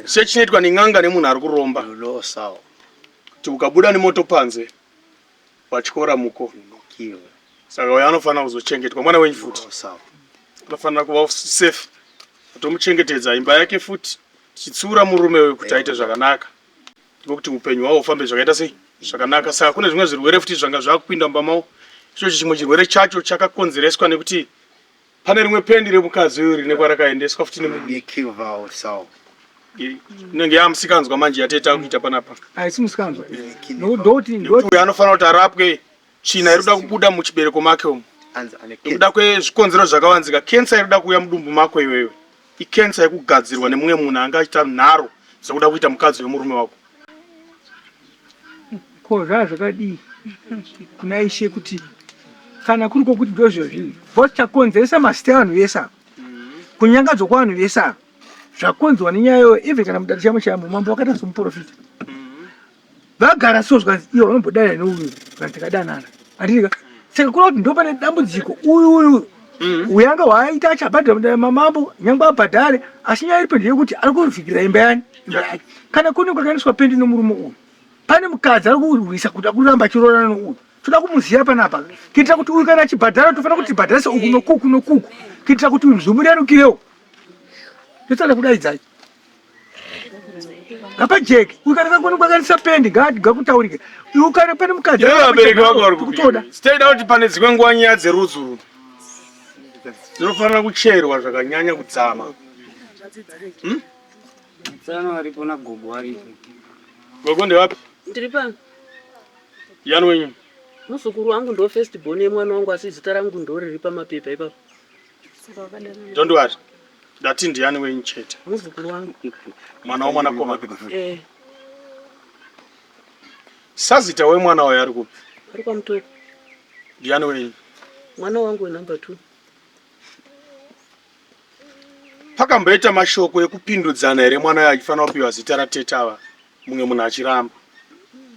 sechinoitwa nen'anga nemunhu ari kuromba kuti ukabuda nemoto panze watyora muko saka uyo anofanira kuzochengetwa mwana wenyu futi anofanira kuva safe tomuchengetedza imba yake futi tichitsiura murume uyu kuti aite zvakanaka ndiko kuti upenyu hwavo hufambe zvakaita sei zvakanaka saka kune zvimwe zvirwere futi zvanga zvakupinda mumba mavo ichochi chimwe chirwere chacho chakakonzereswa nekuti pane rimwe pendi remukadzi uyu rine kwarakaendeswa futi inenge yamusikanzwa manje yateta kuita panapa haisi musikanzwa ndoti uyu anofanira kuti arapwe tsvina iri kuda kubuda muchibereko make umu nekuda kwezvikonzero zvakavanzika kensa iri kuda kuuya mudumbu mako iwewe ikensa yekugadzirwa nemumwe munhu anga achiita nharo dzekuda kuita mukadzi wemurume wako ko zvaa zvakadii kuna ishe kuti kana kuri kwokuti ndozvozvii bcause chakonzeresa mazita evanhu vese ava kunyangadzwa kwavanhu vese ava zvakonzwa nenyaya iyoyo even kana mudare chamo chamo mambo vakaita somuprofita vagara so zvikanzi iwe unombodanana neuyu kana takadanana handitika saka kureva kuti ndopane dambudziko uyu uyu mm. uyanga hwaaita achabhadhara mamambo nyangwe abhadhare asi nyaya iripo ndeyekuti ari kuvhikira imba yani imba yake kana kune kwakaendeswa pendi nomurume uyu pane mukadzi ari kurwisa kuda kuramba achiroorana nouyu toda kumuziva panapa kuitira kuti uyu kana achibhadhara tofanira kuti tibhadharise uku nokuku nokuku kuitira kuti zvimurerukirewo totsada kudaidzai ngapajeke uyu kana kangoni kwakanisa pendi ngakutaurike uyu kana pane mukadzi vabereki vako vari kutoda sitaida kuti pane dzimwe nguva nyaya dzerudzi urwu dzinofanira kucherwa zvakanyanya kudzama hmm? Tsano varipo nagogo varipo. Gogo ndevapi? Ndiri pano. Yani wenyu? Muzukuru wangu ndo first born yemwana wangu asi zita rangu ndo riri pamapepa ipapo. Don't worry. Ndati ndiani wenyu chete? Muzukuru wangu. Mwana womwanakomana. Eh. Sazita wemwana wayo ari kupi? Ari kwaMutoko. Ndiani wenyu? Mwana wangu wenumber 2. Pakamboita mashoko ekupindudzana here mwana uyo achifanira kupiwa zita ratete ava mumwe munhu achiramba?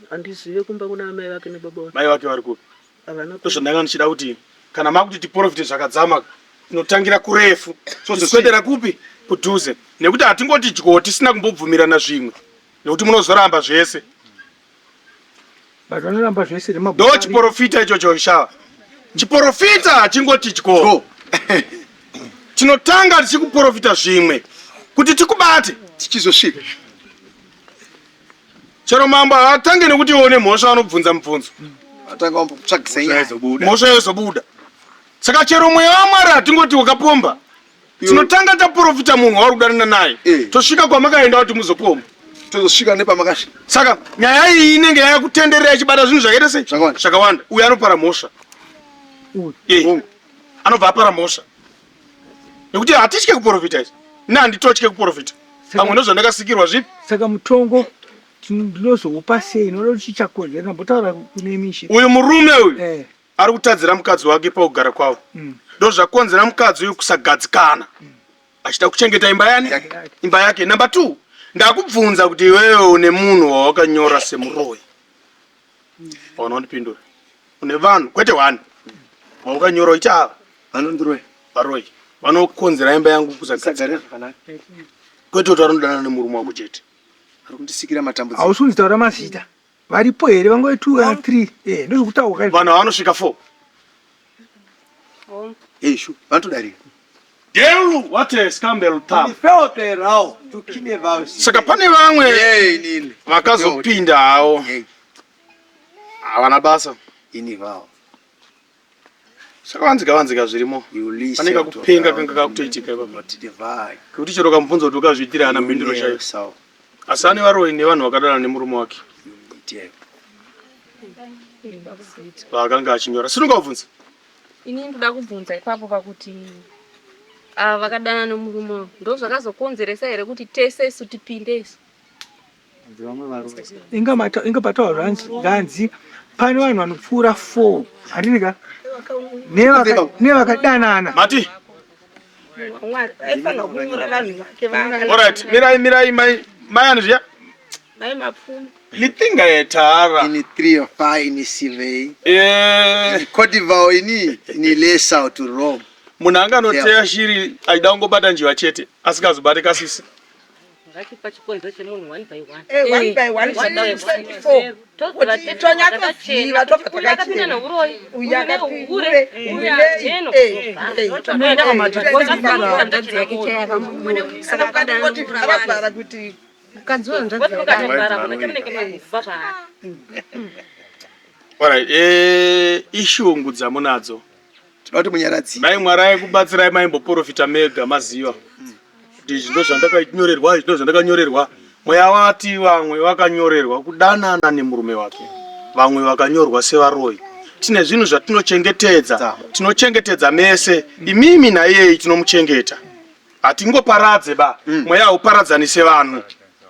Handizive kumba kuna amai vake nebaba vake. Mai vake vari kupi? Havana. Ndozvandanga ndichida kuti kana makuti tiprofite zvakadzama tinotangira kurefu tozoswedera kupi kudhuze nekuti hatingoti dyo tisina kumbobvumirana zvimwe nekuti munozoramba zvese. But vanoramba zvese ndo chiporofita ichocho shava chiporofita hachingoti dyo tinotanga tichikuporofita zvimwe kuti tikubate tichizosvika chero mambo haatange nekuti iwe une mhosva anobvunza mubvunzo atanga wambotsvagisa nyaya mhosva yozobuda saka chero mweya wamwari hatingoti wakapomba tinotanga taprofita munhu wauri kudanana naye eh. tosvika kwamakaenda kuti muzopomba tozosvika nepamakasvika saka nyaya iyi inenge yakutenderera ichibata zvinhu zvakaita sei zvakawanda uyu anopara mhosva eh. anobva apara mhosva nekuti hatitye kuprofita izvi ini handitotye kuprofita pamwe ndozvandakasikirwa zvipi saka mutongo ndinozoupa sei noda kuti chichakonzera ndambotaura kune mishe uyu murume uyu eh. ari kutadzira mukadzi wake pakugara kwavo mm. ndozvakonzera mukadzi uyu kusagadzikana mm. achida kuchengeta imba yani imba yake number t ndakubvunza kuti iwewe une munhu wawakanyora semuroyi mm. paona wandipindura une vanhu kwete one wawakanyora uiti ava vanondiroya varoyi vanokonzera imba yangu kusagadzikana kwete kuti vanodanana nemurume wako chete ari kundisikira matambudziko hausi kunzitaura mazita Varipo here vangove 2 kana 3 eh ndozvekutaura izvo. Vanhu vanosvika 4. Eh shu vanotodarika. Delu what a scandal tam. Saka pane vamwe vakazopinda hawo. Havana basa. Ini vao. Zvakavanzika vanzika zvirimo. Pane kakupenga kanga kakutoitika ipapo. Kekuti chero kamubvunza kuti ukazviitira haana mhinduro chaiyo. Asi ane varoyi nevanhu vakadana nemurume wake. Vaakanga achinyora. Sinunga ubvunze. Ini ndoda kubvunza ipapo pakuti ava vakadana nemurume uyu ndozvakazokonzeresa here kuti tese isu tipinde isu? Inga mata inga pataura zvanzi zvanzi pane vanhu vanopfuura 4 handini ka nevakadanana mati Alright, mirai mirai mai mai ani zviya mai mapfumo. Lithinga yetara. Ini 3 fa ini sivei. Eh. Ini Cote ini ini lesa to Rome. Munhu anga anoteya shiri aida kungobata njiva chete asingazobate kasisi. Ngachipa chikonzero chemunhu one by one. Eh, one by one, 24. Kuti tonyatsoziva tobva Uyu akapinda neuroyi, Uyu uyu akapinda neuhure, uyu ure, acheno. eh, eh, Saka ukatongoti vhara kuti mukadzi Ukatogara munenge munenge maziva zvaari. Alright, eh ishungu dzamunadzo. Tinoda kuti munyaradzi. Dai Mwari aikubatsirai maimboprofita mega maziva. Kuti izvi ndozvandakanyorerwa, izvi ndozvandakanyorerwa. Mweya wati vamwe vakanyorerwa kudanana nemurume wake. Vamwe vakanyorwa sevaroyi. Tine zvinhu zvatinochengetedza. Tinochengetedza mese. Imimi naiyeyi tinomuchengeta. Hatingoparadze ba. Mweya hauparadzanise vanhu.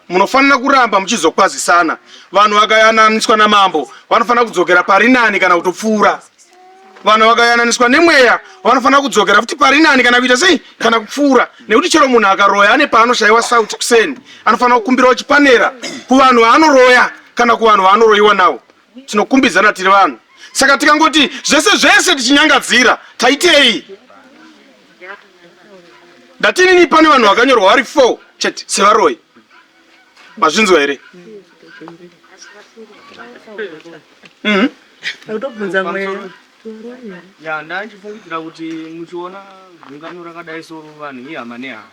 Munofanira kuramba muchizokwazisana. Vanhu vakayananiswa namambo vanofanira kudzokera pari nani kana kutopfuura. Vanhu vakayananiswa nemweya vanofanira kudzokera futi pari nani kana kuita sei kana kupfuura. Nekuti chero munhu akaroya ane paanoshayiwa sauti kuseni anofanira kukumbirawo chipanera kuvanhu vaanoroya kana kuvanhu vaanoroyiwa navo. Tinokumbidzana tiri vanhu. Saka tikangoti zvese zvese tichinyangadzira taitei? Ndatinini pane vanhu vakanyorwa vari 4 chete sevaroyi. Mazvinzwa here? Mhm. Utobvunza mweya. Ya, ndandichifungidzira kuti muchiona gungano rakadai so vanhu ihama nehama.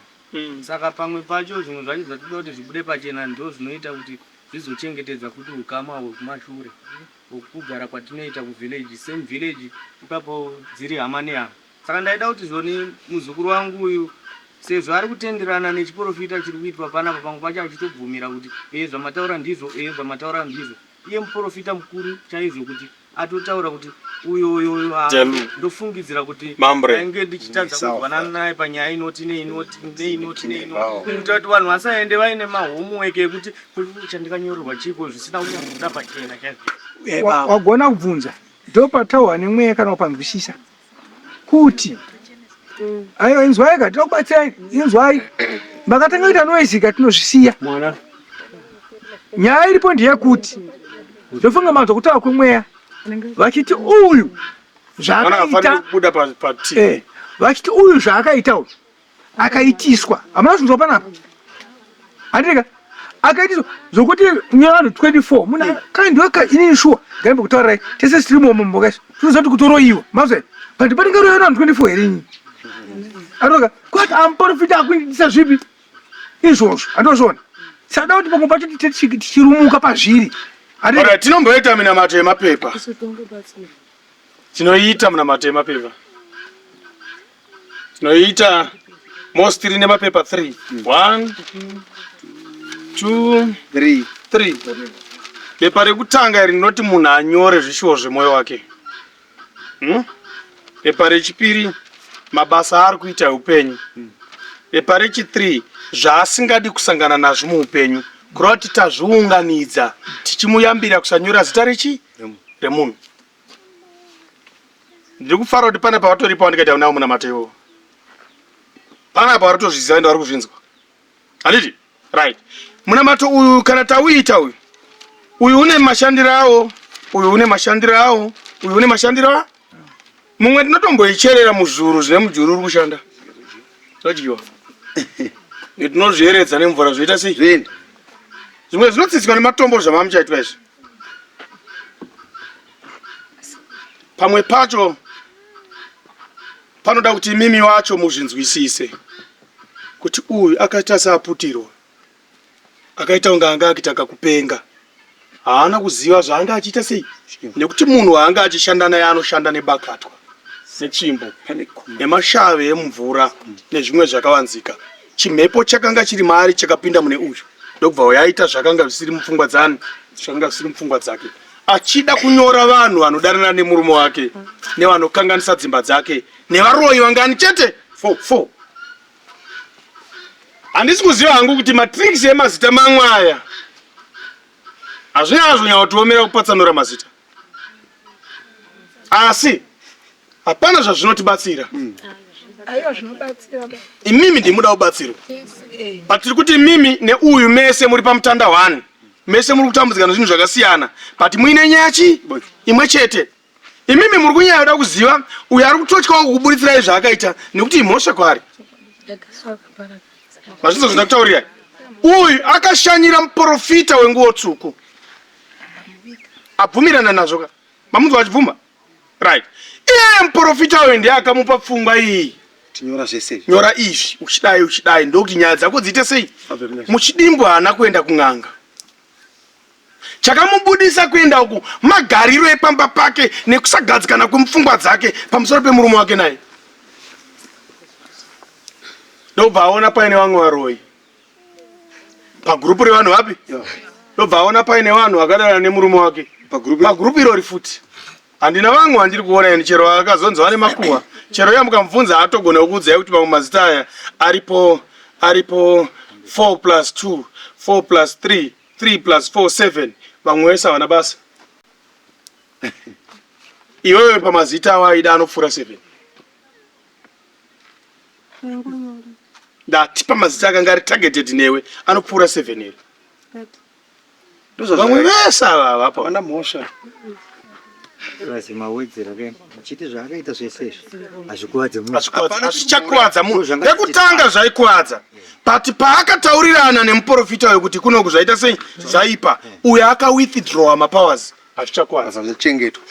Saka pamwe pacho zvimwe zvacho zvatinoda kuti zvibude pachena ndo zvinoita kuti zvizochengetedza futi ukama hwekumashure hwekugara kwatinoita kuvillage same village ipapo dziri hama nehama. Saka ndaida kuti zvoni muzukuru wangu uyu sezvo ari kutenderana nechiporofita chiri kuitwa panapa pamwe pacho achitobvumira kuti ee zvamataura ndizvo ee zvamataura ndizvo iye muporofita mukuru chaizvo kuti atotaura kuti uyo uyo uyo ah, Jelu. ndofungidzira kuti Mambre. ndainge ndichitadza kunzwanana naye panyaya inoti neinoti neinoti neinoti kuita kuti vanhu vasaende vaine mahomework ekuti "Kuri chandikanyorerwa chiko zvisina kunyatsobuda pachena chaizvo Wagona kubvunza ndopataurwa nemweya kana upanzwisisa kuti aiwa inzwai ka tinokubatsirai inzwai makatanga kuita noise ka tinozvisiya nyaya iripo ndeyekuti ndofunga manzwa kutaura kwemweya vachiti uyu Vana zvaakaita kubuda pa pa TV. eh, vachiti uyu zvaakaita uyu akaitiswa hamuna zvinzwa panapa handika akaitiswa zvokuti nevanhu 24 muna kana ndiwe inini shuwa ngaimbokutaurirai tese tiri momo mboka izvo tinoziva kuti kutoroyiwa mazwa but patingaroyiwa nevanhu 24 here inini andoka kwati amuprofita akuindisa zvipi izvozvo handozviona sada kuti pamwe pacho tichirumuka pazviri Alright, tinomboita minamato yemapepa. Tinoita munamato yemapepa. Tinoita most tiri nemapepa 3. 1 2 3 3. Pepa rekutanga iri rinoti munhu anyore zvishuwo zvemwoyo wake. Hmm? Pepa rechipiri mabasa aari kuita eupenyu. Pepa rechi3 zvaasingadi kusangana nazvo muupenyu. Kureva kuti tazviunganidza tichimuyambira kusanyora zita rechi remunhu. Ndiri kufara kuti pane pavatoripo vandikaita nawo munamato iwowo. Panapa vari kutozviziva ende vari kuzvinzwa. Handiti? Right. Munamato uyu kana tauita uyu. Uyu une mashandiro awo, uyu une mashandiro awo, uyu une mashandiro awo. Mumwe tinotomboicherera muzvuru zvine mujuru uri kushanda. Zvodyiwa. Tinozvieredza nemvura zvoita sei? Zvimwe zvinotsitswa nematombo zvamamuchaitwa izvi. Pamwe pacho panoda kuti imimi wacho muzvinzwisise kuti uyu akaita seaputirwa akaita kunge anga akuita kakupenga haana kuziva zvaanga achiita sei nekuti munhu waanga achishanda naye anoshanda nebakatwa netsvimbo nemashave emumvura nezvimwe zvakavanzika chimhepo chakanga chiri maari chakapinda mune uyu ndokubva yaita zvakanga zvisiri mupfungwa dzani zvakanga zvisiri mupfungwa dzake achida kunyora vanhu vanodanana nemurume wake nevanokanganisa dzimba dzake nevaroyi vangani chete 4 handisi kuziva hangu kuti matricks emazita mamwe aya hazvinyazvonyaotiomera kupatsanura mazita asi hapana zvazvinotibatsira Aiwa zvinobatsira ba. imimi ndimuda kubatsirwa patiri kuti imimi neuyu mese muri pamutanda 1. Mese muri kutambudzika nezvinhu zvakasiyana but muine nyaya chi imwe chete. Imimi muri kunyanya kuda kuziva uyo ari kutotyawo kukuburitsira zvaakaita nekuti imhosva kwaari. Mazvinzwa zvandakutaurirai? Uyu akashanyira muprofita wenguwo tsvuku. Abvumirana nazvo ka? Mamunzwa achibvuma? Right. Iye muprofita uyu ndiye akamupa pfungwa iyi. Tinyora zvese izvi. Nyora izvi uchidai uchidai ndokuti nyaya dzako dziite sei? Muchidimbu haana kuenda kun'anga. Chakamubudisa kuenda uku magariro epamba pake nekusagadzikana kwemupfungwa dzake pamusoro pemurume wake naye. Ndobva aona paine vamwe varoyi pagurupu revanhu vapi? Ndobva aona paine vanhu vakadanana nemurume wake pagurupu irori futi. Handina vamwe vandiri kuona ini chero akazonzi vane makuhwa chero iye mukamubvunza haatogona kukuudzai kuti mamwe mazita aya aripo aripo 4 plus 2 4 plus 3 3 plus 4 7 vamwe vese havana basa iwewe pamazita awaida anopfuura 7 ndati pamazita akanga ari targeted newe anopfuura 7 here Vamwe vese ava havapo. Havana mhosva. Razi mawedzera ke muchiti zvaakaita zvese izvi hazvikuvadze munhu. Hazvichakuvadza munhu. Pekutanga zvaikuvadza. But paakataurirana nemuporofita uyu kuti kunoku zvaita sei zvaipa uyo aka withdraw mapowers hazvichakuvadza. Zvachengetwa.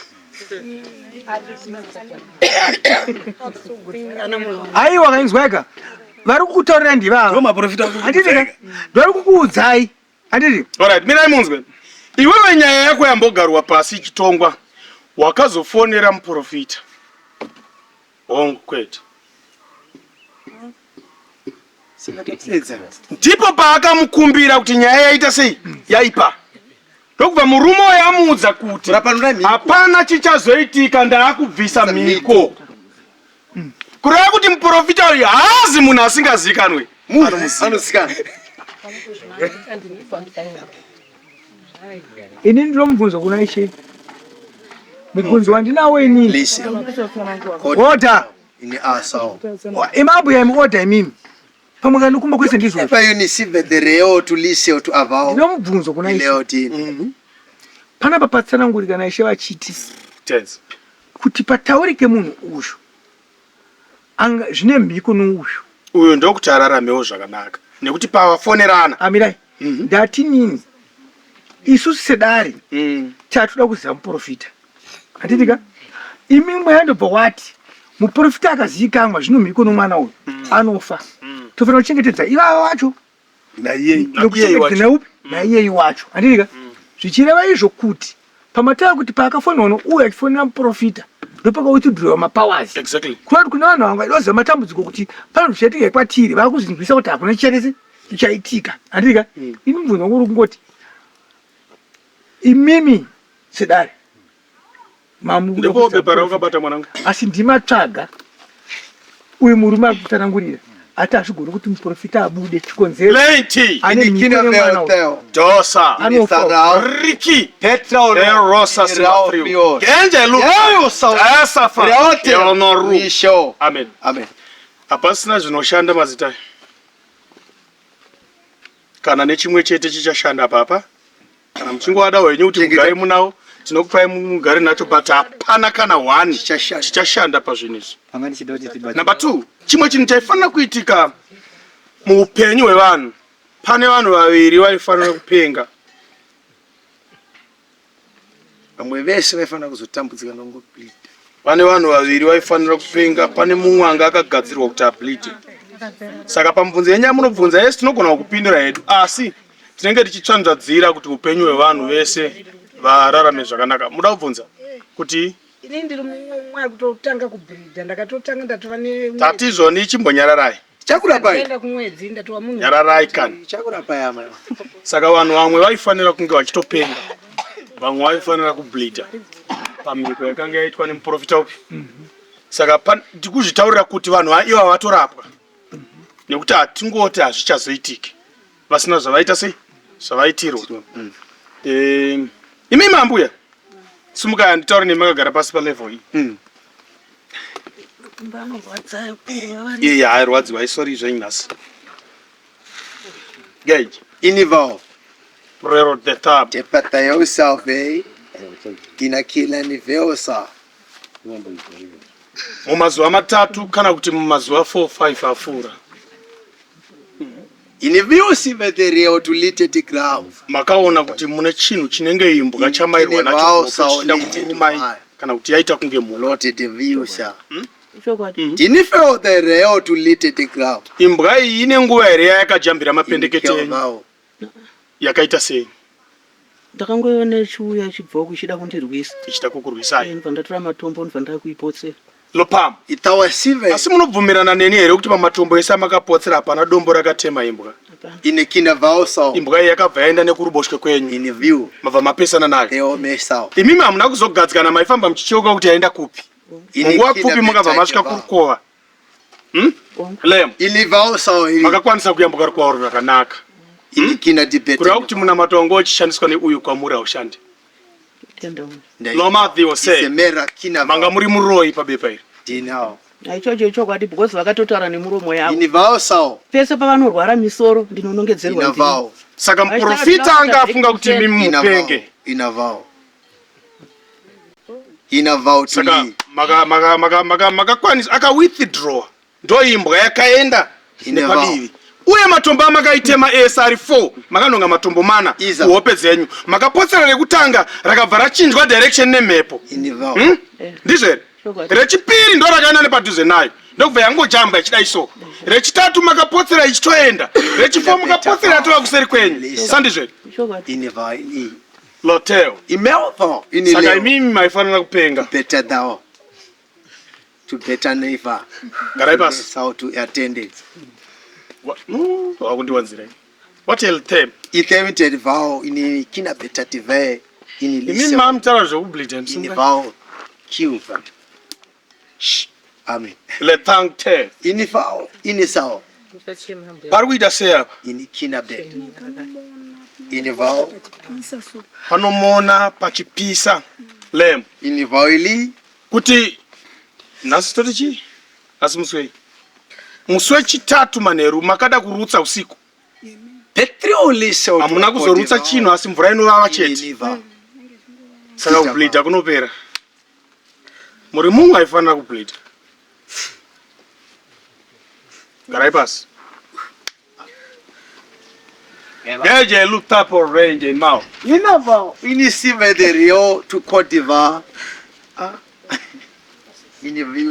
Aiwa kainzwaika vari kukutaurira ndivava. Handiti ka? Vari kukuudzai. Handiti? Alright, mirai munzwe. Iwewe nyaya yako yambogarwa pasi ichitongwa wakazofonera muprofita. Hongu kwete. Ndipo paakamukumbira kuti nyaya yaita sei? Yaipa. Ndokubva murume uyo amuudza kuti hapana chichazoitika ndaakubvisa mhiko. Kureva kuti muprofita uyu haazi munhu asingazikanwe. Anozikanwa. Ini ndinomubvunzo kuna ishe. Mubvunzo wandinawo inini. Order. Ini asao. Imambuya imi order imimi. Pamwe kana kumba kwese ndizvo. Epa yunisive the reo to lise to avao. Ndinomubvunzo kuna ishe. Leo Panapa patsanangurika naishe vachiti. Tense. Kuti pataurike munhu uyu anga zvine mhiko nouyu. Uyu ndokuti araramewo zvakanaka nekuti pavafonerana. Amirai mm -hmm. Ndati nini isusu sedare tatoda kuziva muprofita handiti ka imi mweya ndobva wati muprofita akazivikanwa zvino mhiko nomwana uyu anofa tofanira kuchengetedza ivava vacho nekuchengetedza neupi naiyeyi wacho handiti ka zvichireva izvo kuti pamataya kuti paakafonwa nouyu achifonera muprofita ndopakawithdrowa mapowers exactly. Kuva kuti kune vanhu vanga vaziva matambudziko kuti pane zvichaitika kwatiri vakuzinzwisa kuti hakuna chichatese chichaitika handiti ka ini mubvunzo wangu uri kungoti imimi sedare Ndipo bepa raukabata mwanangu. Asi ndimatsvaga uyu murume ari kutsanangurira ati hazvigoni kuti muprofita abude chikonzero ane mhiko nemwana uyu. Dosa. Anofa. Ricky. Erosa Silafrio. Genje Luka. Esafa. Eonoru. Amen. Amen. Hapasina zvinoshanda mazita aya. Kana nechimwe chete chichashanda papa. Kana muchingoada henyu kuti mugare munawo tinokupai mugare nacho but hapana kana one chichashanda pazvinhu izvi. Panga ndichida kuti tibatsire. Number 2, chimwe chinhu chaifanira kuitika muupenyu hwevanhu, pane vanhu vaviri vaifanira kupenga. Vamwe vese vaifanira kuzotambudzika nokungobleed. Pane vanhu vaviri vaifanira kupenga, pane mumwe anga akagadzirwa kuti ableed. Saka pamubvunzo yenyu yamunobvunza yes tinogona kukupindura hedu asi tinenge tichitsvanzvadzira kuti upenyu hwevanhu vese vararame zvakanaka. Muda kubvunza kuti Ini ndiri mumwe ari kutotanga kubhirida ndakatotanga ndatova ne tati izvoni chimbonyararai. Ndaenda kumwedzi ndatova munhu Nyararai kani. Chakurapai amai. Saka vanhu vamwe vaifanira kunge vachitopenga, vamwe vaifanira kubleeder pamhiko yakanga yaitwa nemuprofita upi. Saka ndikuzvitaurira kuti vanhu ivava vatorapwa nekuti hatingoti hazvichazoitiki vasina zvavaita sei zvavaitirwa. Imi mambuya simukai handitaure nemi makagara pasi palevel iyi. Iye hairwadziwa isori zvenyu nhasi. Gage. Inival. Rero the thumb. Tepatayosalve inakilaniveusa. Mumazuva matatu kana kuti mumazuva 4 5 apfuura. Makaona kuti mune chinhu chinenge imbwa chamairwa nacho chichida kukurumai kana kuti yaita kunge mhuka. Hmm? Imbwa iyi ine nguva here yayakajambira mapendekete enyu? Yakaita sei? Ndakangoiona ichiuya ichibva uku ichida kundirwisa. Ichida kukurwisai. Ndobva ndatora matombo ndobva ndakuipotsera. Lopam. Itawasive. Asi munobvumirana neni here kuti pamatombo ese amakapotsera hapana dombo rakatema imbwa? Ine kina vaoso. Imbwa iyi yakabva yaenda nekuruboshwe kwenyu. Ine view. Mabva mapesana nayo. Eomesao. Imimi hamuna kuzogadzikana maifamba muchicheuka kuti yaenda kupi. Munguva pfupi mukabva masvika kurukova. Hmm? Lem. Makakwanisa kuyambuka rukova urwu zvakanaka. Hmm? Kureva kuti munamato wanga uchishandiswa neuyu kwamuri haushandi. Lomathiwo sei? Manga muri muroyi pabepa iri. Ichocho ichokwadi because vakatotaura nemuromo yavo. Pese pavanorwara misoro ndinonongedzerwa ndini. Saka muprofita anga afunga kuti imi mupenge. Saka makakwanisa aka withdraw ndoimbwa yakaenda nepadivi uye matombo amakaitema ese ari 4 makanonga matombo mana kuhope dzenyu makapotsera rekutanga rakabva rachinjwa direction nemhepo hmm? Ndizvo here? Rechipiri ndo rakaenda nepadhuze nayo ndokubva yangojamba ichidai so. Rechitatu makapotsera ichitoenda. Rechifo mukapotsera yatova kuseri kwenyu. Sandizvo here? Loteo. Saka imimi maifanira kupenga. Better thou to better neighbor. Garai pasi. How to attend it. Wakundiwanzirai. What else them? Ithemited vow in kina better tive in Imimi mamutaura zvekubleed in vow kill. Shh. Amen. Le thank te. In vow in sao. Pari kuita sei apa? In kina bed. In vow. Panomona pachipisa. Lem. In vow ili Kuti nhasi toti chii? Asi musi wei? Musi wechitatu manheru makada kurutsa usiku. Hamuna kuzorutsa chinhu asi mvura inovava chete. Saka kubleeda kunopera. Muri mumwe aifanira kubleeda. Garai pasi. Geje looked up orange in mouth. Inava inisive the real to Cote d'Ivoire.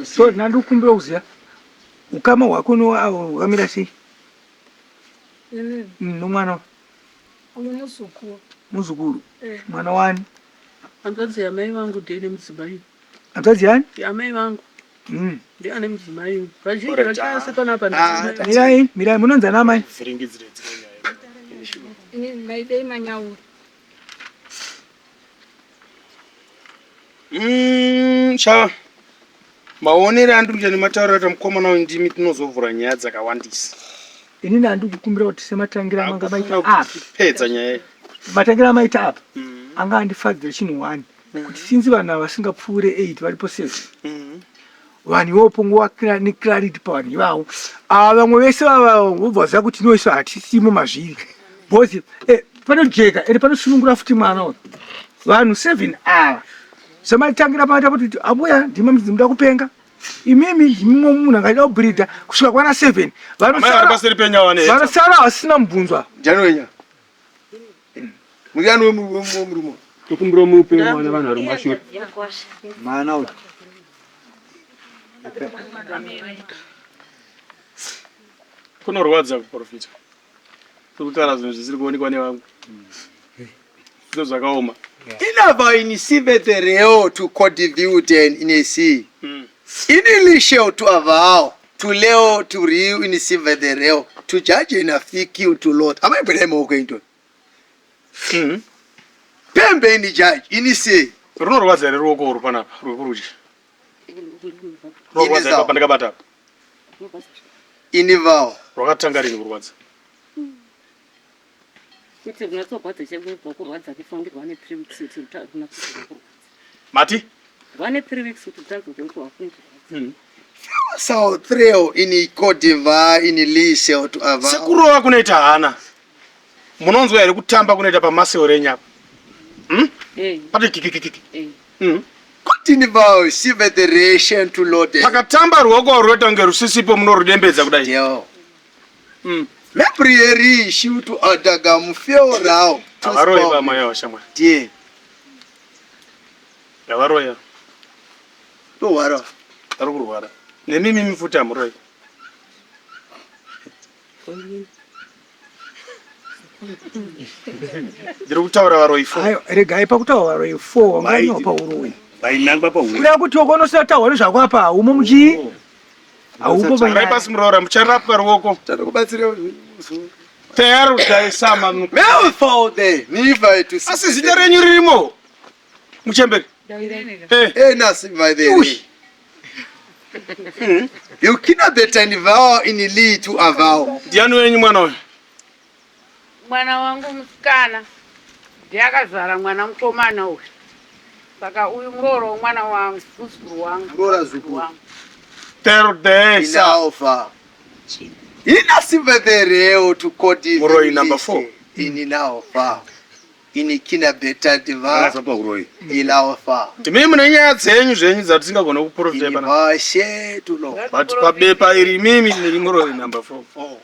So nandikumbira kuziva ukama hwako noavo hwakamira sei? Nomwana uyu muzukuru. Muzukuru. Mwana wani? Hanzvadzi yamai vangu ndiye nemudzimai. Hanzvadzi yani? Yamai vangu. Ndiye ane mudzimai. Vazhinji vachase panapa. Mirai, mirai munonzi ana amai? Ini maidei manyauri. Cha maonere andiri kuita nematauriro aita mukomana uyu ndimi tinozovhura nyaya dzakawandisa. Inini handidi kukumbira kuti sematangira amanga maita apa. Pedza nyaya iyi. Matangira amaita apa anga andifadzira chinhu one kuti since vanhu ava vasingapfuure 8 varipo 7 vanhu ivovo pongova neclarity pavanhu ivavo ava vamwe vese vava vobva vaziva kuti no isu hatisimo mazviri because panojeka ende panosunungura futi mwana uyu vanhu 7 ava sematangira pamaita kuti ambuya ndima muda kupenga imimi ndimi mumwe munhu angaida kubhirida kusvika kwana 7 Amai vari paseri penyu ava neheta. vanosara vasina mubvunzwa Janonya. Muyani wemurume. Tokumbira mupe mwana vanhu vari mumashure. Mwana uyu. Kunorwadza kuprofita. Kutaura zvinhu zvisiri kuonekwa nevamwe. Zvinhu zvakaoma. Inava inisive the reo to codiviuten inesi. Inilisheo to avao to leo to riu inisive the reo to judge inafikiu to lot. Amaibwera maoko into. Pembe ini judge inisi. Runorwadza here ruoko urwu panapa rwekurudyi? Runorwadza ipapa pandakabata apa. Inivao. Rwakatanga rini kurwadza? Kuti runatsorwadza chekubva kurwadza kufangirwa ne 3 weeks kuti runatsorwadza kurwadza. Mati? Rwane 3 weeks kuti rutange kurwadza. Sao treo ini codiva ini liseo to avao. Sekurova kunoita hana. Munonzwa here kutamba kunoita pamaseo renyu apa? Hmm? Eh. Pati kikikiki. Eh. Kutini vao sivetheration to Lord. Pakatamba ruoko rwoita kunge rusisipo munorudembedza kudai. Yo. Meprieri shiutu adaga mufeo rao. Havaroyi vamai ava shamwari. Die. Havaroyi. Torwara. Vari kurwara. Nemimi futi hamuroyi. Ndiri kutaura varoyi 4. Ayo, regai pakutaura varoyi 4 wanganyopa pauroyi. Vainangwa pauroyi. Kuda kuti ukonosina taura nezvako apa haumo muchii? Haupo Garai panyaya. pasi muroora mucharapwa ruoko. Tanokubatsira Tayari kutaisama. Asi zita renyu ririmo. Muchembere. Eh. Eh, nasi by the way. You cannot better vow in lead to a vow. Ndiani wenyu mwana uyu? Mwana wangu musikana ndiye akazvara mwana mukomana uyu. Saka uyu muroora womwana wangu, muzukuru wangu. Muroora zukuru. Wangu. Terdesa. Inalfa. Ina sivevereo to kodi. Muroi number 4. Inalfa. Inikina better diva. Inalfa. Imi mune nyaya dzenyu zvenyu dzatisingagona kuprofita pana. Vashe tulo. But pabepa iri imimi muri muroi number 4.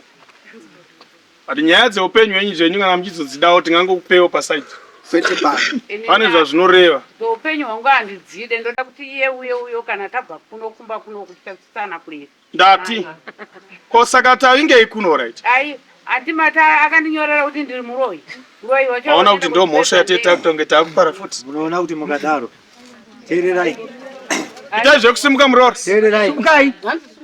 But nyaya dzeupenyu hwenyu zvenyu kana muchizodzidawo tingangokupewo pasite. Kwete pa. Pane zvazvinoreva. Upenyu hwangu handidzide ndoda kuti iye uye uyo kana tabva kuno kumba kuno kuchitatsana kure. Ndati. Ko saka taingei kuno right? Ai andimata akandinyorera kuti ndiri muroyi. Muroyi wacho. Aona kuti ndo mhosva yateta kutonge takupara futi. Munoona kuti mukadaro. Teererai. Itai zvekusimuka muroora. Teererai. Simukai.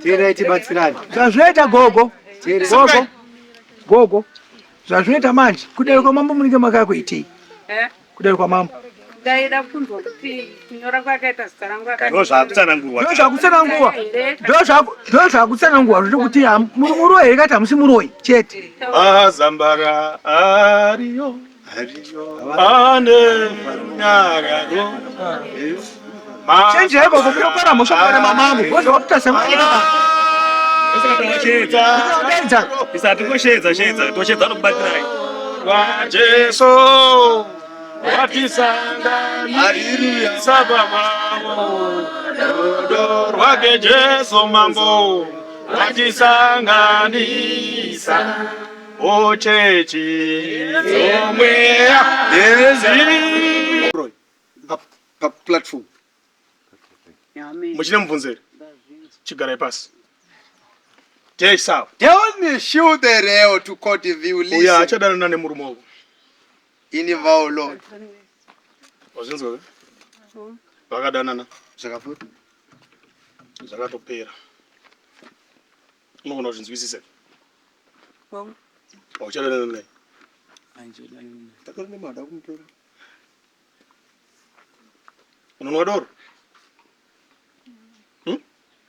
Teererai tibatsirane. Zvazvinoita gogo. Teererai. Gogo. Gogo. Zvazvinoita manje kudai kwamambo munenge makakuitei? Eh? Kudai kwamambo. Ndaida kunzwa kuti kunyora kwakaita zita rangu Ndo zvakutsanangurwa. Ndo zvakutsanangurwa. Ndo zvakutsanangurwa zvoti kuti muri muroyi here kati hamusi muroyi chete. Mazambara ariyo. Ane nyararo. Chenjerai gogo munopara mhosva mwana mamambo. Wozvakuita semwana. Sheedza. Isati kosheedza sheedza tosheedza nokubatsirai. VaJesu watisanganisa pamambo rudo rwake Jesu mambo watisanganisa ochechi dzomweya ezi Pa platform. Muchine mubvunzo here? Chigarai pasi. Tei sawa. Tell me show the reo to court view Uya listen. achadanana nemurume wako. Ini vow Lord. Wazvinzwa ke? Vakadanana. Zvakapera. Zvakatopera. Unogona kuzvinzwisisa. Hauchadanana naye. Takarine mada kumutora. Unonwa doro?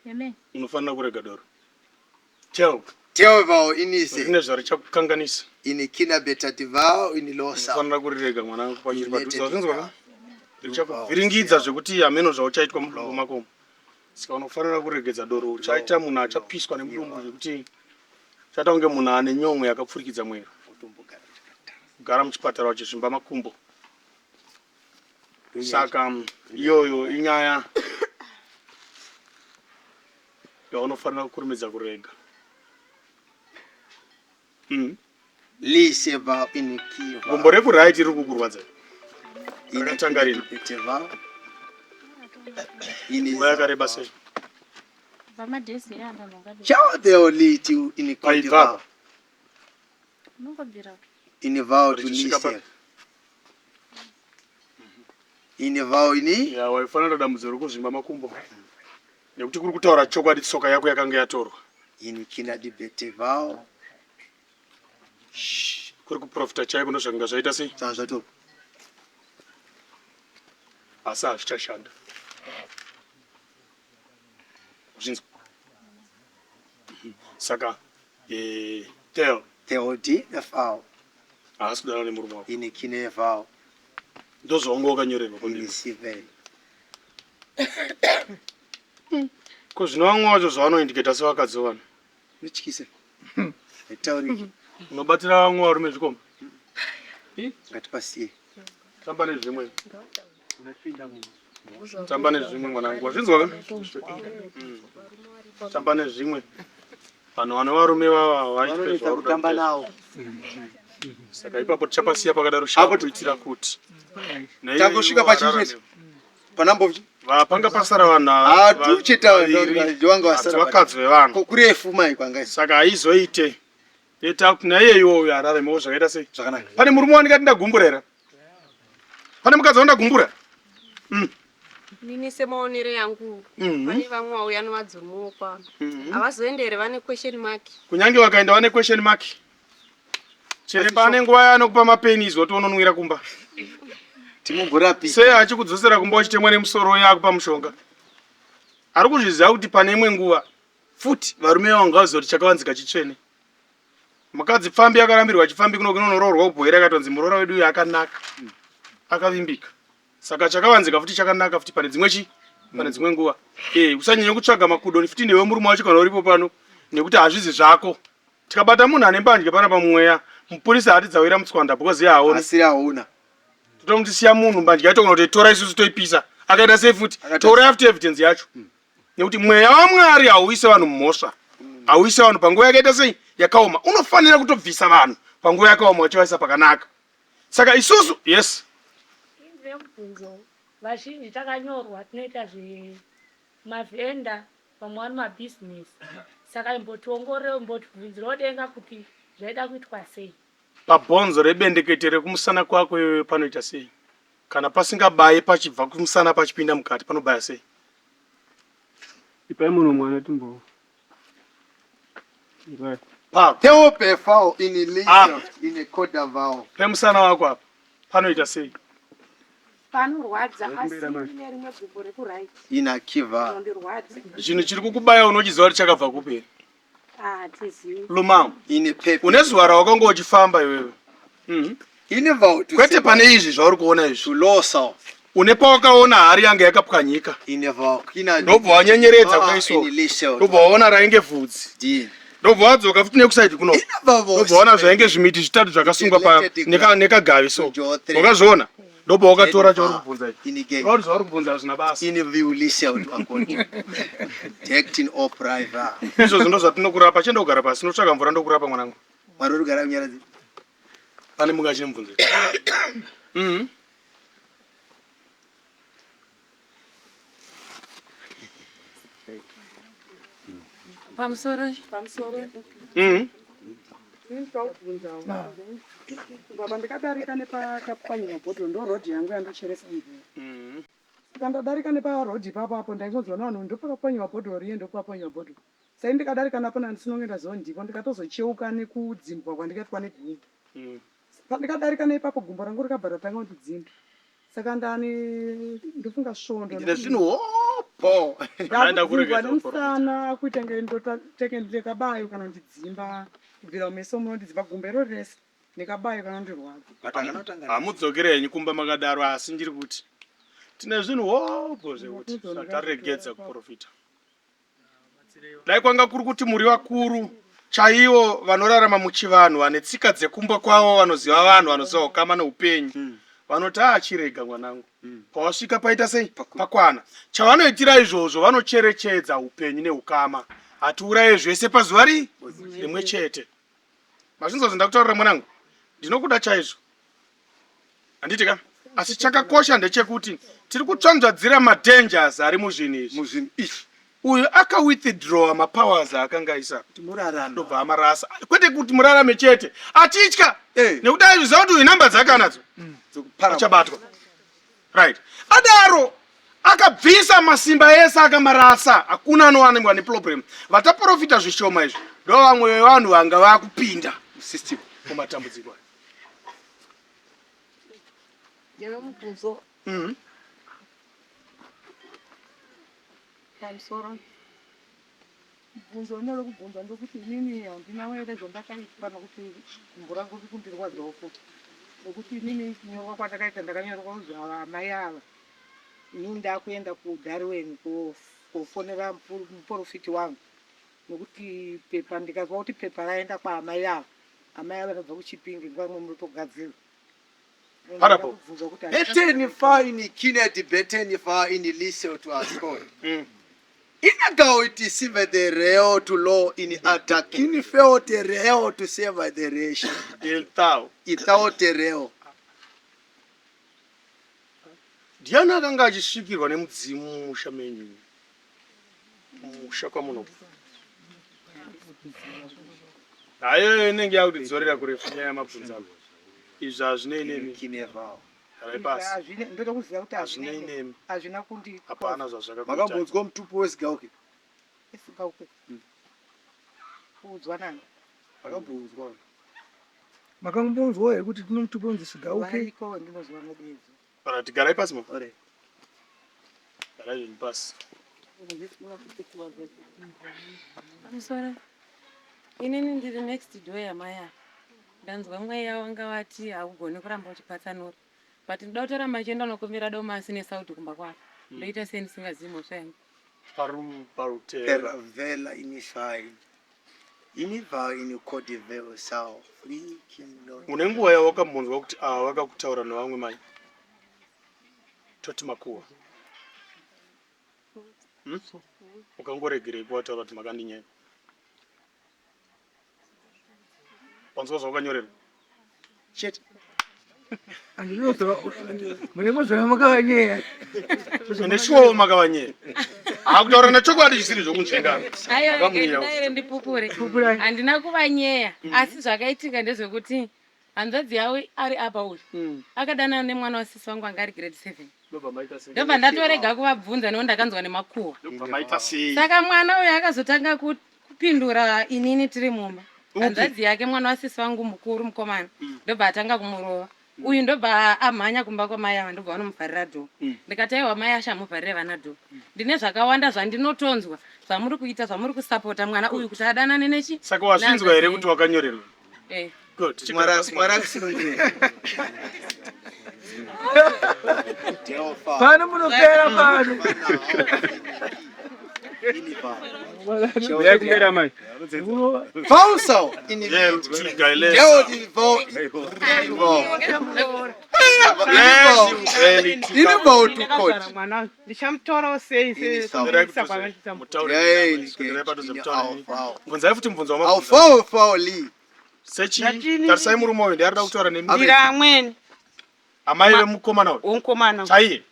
Amen. Unofanira kurega doro. Tell. Tell vow inise. Rine zvarichakukanganisa. Ini kina better divao ini losa. Unofanira kurirega mwana wangu pachiri padhuze. Wazvinzwa ka? Richakuvhiringidza zvekuti hameno zvauchaitwa mudumbu mako. Saka unofanira kuregedza doro. Uchaita munhu achapiswa nemudumbu zvekuti uchaita kunge munhu ane nyon'o yakapfurikidza mwero. Kugara muchipatara uchizvimba makumbo. Saka iyoyo inyaya yaunofanira kukurumidza kurega. Lise vow ini kiva. Gumbo rekuright riri kukurwadza. Rakatanga rini? Better Nguva yakareba sei? Pamadhezi eandanhonga. Show the only to ini Paibva. Unongobvira. Ini vow to Richisvika listen. Ini vow ini. Ya waifanira dambudziko rekuzvimba makumbo. Nekuti kuri kutaura chokwadi tsoka yako yakanga yatorwa. Ini kina di better vow. Kuri kuprofita chaiko ndozvakanga zvaita sei? Zvatorwa. Asi hazvichashanda. Zvinzwa. Saka eh tell Tell di vow. Haasi kudana nemurume wako. Ini kine vow. Ndozvaunga wakanyorerwa Ini sive. Ko zvino vamwe vacho zvavanoindiketa sevakadzi vanhu. Unotyisa. Haitauriki. Unobatira vamwe varume zvikomba. Ngatipasiye. Tamba nezvimwe. Tamba nezvimwe mwanangu. Wazvinzwa ka? Tamba nezvimwe. Vanhu vane varume vava Vanonetsa kutamba navo. Saka ipapo tichapasiya pakadaro shapo kuitira kuti Tangosvika pachii panambo Vapanga pasara vanhu Ah, tucheta wanga wasara. Vakadzi vevanhu. Kurefu mai kwanga. Saka haizoite. Ita kuti naiye iwoyo araramewo zvakaita sei? Zvakanaka. Pane murume wandikati ndagumbura here? Pane mukadzi wandagumbura? Inini semaonero yangu pane vamwe vauya nevadzomuwo pano havazoende here vane question mark Kunyange vakaenda vane question mark. Chiremba ane nguva yaanokupa mapeni woti unonwira kumba. Timumborapi. Sei achikudzosera kumba uchitemwa nemusoro yakupa mushonga? Ari kuzviziva kuti pane imwe nguva futi varume vangu ngavazive kuti chakavanzika chitsvene. Mukadzi pfambi akarambirwa chipfambi kuno kunonoroorwa kubhoera akatonzi muroora wedu uyu akanaka. Akavimbika. Saka chakavanzika futi chakanaka futi pane dzimwe chi pane dzimwe nguva. Eh, usanyanya kutsvaga makudo futi newe murume wacho kana uripo pano nekuti hazvizi zvako. Tikabata munhu ane mbanje pana pamweya, mupurisa haati dzawira mutswanda because iye haoni. Asiri aona. Totomuti siya munhu mbanje yacho kana kuti tora isusu toipisa. Akaita sei futi? Touraya futi evidence yacho. Nekuti mweya waMwari hauise vanhu mumhosva. Hauise vanhu panguva yakaita sei? Yakaoma. Unofanira kutobvisa vanhu panguva yakaoma uchivaisa pakanaka. Saka isusu yes. Ndine mubvunzo. Vazhinji takanyorwa tinoita zvemavhenda vamwe vane mabhizinesi saka imbotiongorore imbotibvunzirewo denga kuti zvaida kuitwa sei. Pabhonzo rebendekete rekumusana kwako iwewe panoita sei? Kana pasingabaye pachibva kumusana pachipinda mukati panobaya sei? Ipai munhu mwana timbo. Ipai. Pako. Teope fao in lisa in koda vao. Pemusana wako apa panoita sei? Panorwadza asi ndine rimwe gumbo rekuright. Ina kiva. Rinondirwadza. Chinhu chiri kukubaya unochiziva kuti chakabva kupi here? Ah, hatizivi. Lumam. Ine pepe. Une zuva rawakanga uchifamba iwewe. Ine vao to Kwete pane izvi zvauri kuona izvi. To losa. Une pawakaona hari yange yakapwanyika. Ine vao. Ina Ndobva wanyenyeredza Ah, kudai so. ine lisa. Ndobva waona rainge vhudzi. Di. Ndobva wadzoka futi nekusaidi kuno. Vao. Ndobva waona zvainge zvimiti zvitatu zvakasungwa pa nekagavi so. Wakazviona? Ndobva wakatora chauri kubvunza ichi. Ine gate. Zvauri zvauri kubvunza hazvina basa. Ine view lisa akoni. Detecting all private. Izvozvo ndo zvatinokurapa. Chienda kugara pasi. Unotsvaga mvura ndokurapa mwanangu. Mwari uri kugara kunyaradzi. Pane munga achine mubvunzo. Pamusoro. Pamusoro. Baba ndikadarika nepakapwanyiwa bhodhoro ndo road yangu yandocheresa mvura. Saka ndadarika neparoad ipapo apo ndaingonzwa nevanhu ndopakapwanyiwa bhodhoro riye ndopakapwanyiwa bhodhoro. Sai ndikadarika napo ndandisinonge ndaziva ndipo ndikatozocheuka nekudzimbwa kwandikaitwa negumbo. Pandikadarika neipapo gumbo rangu rikabva ratanga kundidzimba. Saka ndani ndofunga svondo. Ndine zvinhu hopo. Ndakudzimbwa nemusana kuita kunge ndoteke ndikabayo kana kundidzimba kubvira kumeso munondidzimba gumbo iro rese nekabayo kanondirwadza. Hamudzokere henyu kumba makadaro asi ndiri kuti tine zvinhu hopo zvekuti taregedza kuprofita. Dai kwanga kuri kuti muri vakuru chaivo vanorarama muchivanhu vane tsika dzekumba kwavo vanoziva vanhu vanoziva ukama neupenyu vanoti ah chirega mwanangu pawasvika paita sei pakwana. Chavanoitira izvozvo vanocherechedza upenyu neukama. Hatiuraye zvese pazuva ri rimwe chete. Mazvinzwa zvandakutaurira mwanangu? Ndinokuda chaizvo. Handiti ka? Asi chakakosha ndechekuti tiri kutsvanzvadzira madangers ari muzvinhu izvi. Muzvinhu izvi. Uyu aka withdrawa mapowers aakanga aisa. Murarame. Ndobva amarasa. Kwete kuti murarame chete. Achitya. Nekuti aizviziva kuti uyu namba dzake anadzo. Achabatwa. Right. Adaro akabvisa masimba ese akamarasa. Hakuna anowanikwa neproblem. Vataprofita zvishoma izvi. Ndo vamwe vevanhu vanga vakupinda musystem mumatambudziko aya. Ndine mubvunzo. Pamusoro. Mubvunzo unoda kubvunza ndokuti inini handina were zvandakaitwa nokuti gumbo rangu riri kundirwadzawo futi. Nokuti inini kunyorwa kwandakaita ndakanyorwa kuzi ava amai ava inini ndakuenda kuDarwen kofonera muporofiti wangu nokuti pepa ndikazwa kuti pepa raenda kwaamai ava amai ava vanobva kuChipinge nguva imwe munotogadzirwa. Parable. Beteni fa ini kineti beteni fa ini lise to askoi. Inagao iti sive the reo to law ini atakini feo te reo to save the ratio. Iltao. Itao te reo. Ndiani akanga achisvikirwa nemudzimu mumusha menyu? Musha kwamunobva. Hayo inenge yakutidzorera kurefu nyaya yamabvunza apa. Izvi hazvinei nemi. Garai pasi. Hazvine- ndoda kuziva kuti Hazvinei nemi. hazvina kundi Hapana zvazvakakuita. Makambonzwa mutupo wesigauke? Wesigauke. Kuudzwa nani? Makamboudzwa. Makambonzwawo here kuti tino mutupo unzi Sigauke? Variko ndinozwa madedzo. Alright, garai pasi mama. Garai zvenyu pasi. Pamusoro. Inini ndiri next door yamai ava. Ndanzwa mweya wanga wati haugoni kuramba uchipatsanura. But ndoda kutoramba ndichienda unokumbira domasi nesauti kumba kwavo. Ndoita sei ndisingazivi mhosva yangu? Paru parutero. Peravela inifai. Inivao inikodiveo sao. Freaking Lord. Une nguva yawakambonzwa kuti ava vakakutaura nevamwe mai? Toti makuhwa. Hmm? Ukangoregerei kuwataura kuti makandinyaya? Wanzwa zvawakanyorerwa? Chete. Munenge makavanyeya. Ende shuwawo makavanyeya. Hakutaura nechokwadi chisiri zvokunzvengana. Aiwa, Makamunyeya. regai ndipupure. Handina kuvanyeya, asi zvakaitika ndezvekuti hanzvadzi yavo ari apa uyu akadanana nemwana wasisi vangu anga ari grade 7. Ndobva ndatorega kuvabvunza nekuti ndakanzwa nemakuhwa. Ndobva maita sei? Saka mwana uyu akazotanga kupindura inini tiri mumba. Hanzvadzi yake mwana wasisi vangu mukuru mukomana ndobva atanga kumurova. Uyu ndobva amhanya kumba kwamai ava ndobva vanomuvharira dhoo. Ndikati aiwa mai Asha muvharire vana dhoo. Ndine zvakawanda zvandinotonzwa zvamuri kuita zvamuri kusapota mwana uyu kuti adanane nechi. Saka wazvinzwa here kuti wakanyorerwa? Eh. Good. Pano munopera pano. Uyai kumberi amai. Falso ini. Deo di vo. Ini vo to court. Mwana ndichamutorawo sei sekuisa kwavachiita Bvunzai futi mubvunzo wamabvunza. Alfao fao li. Sechi, tarisai murume uyu ndiye arikuda kutaura nemi. Ndiri amweni. Amai vemukomana uyu. Womukomana. Chaiye.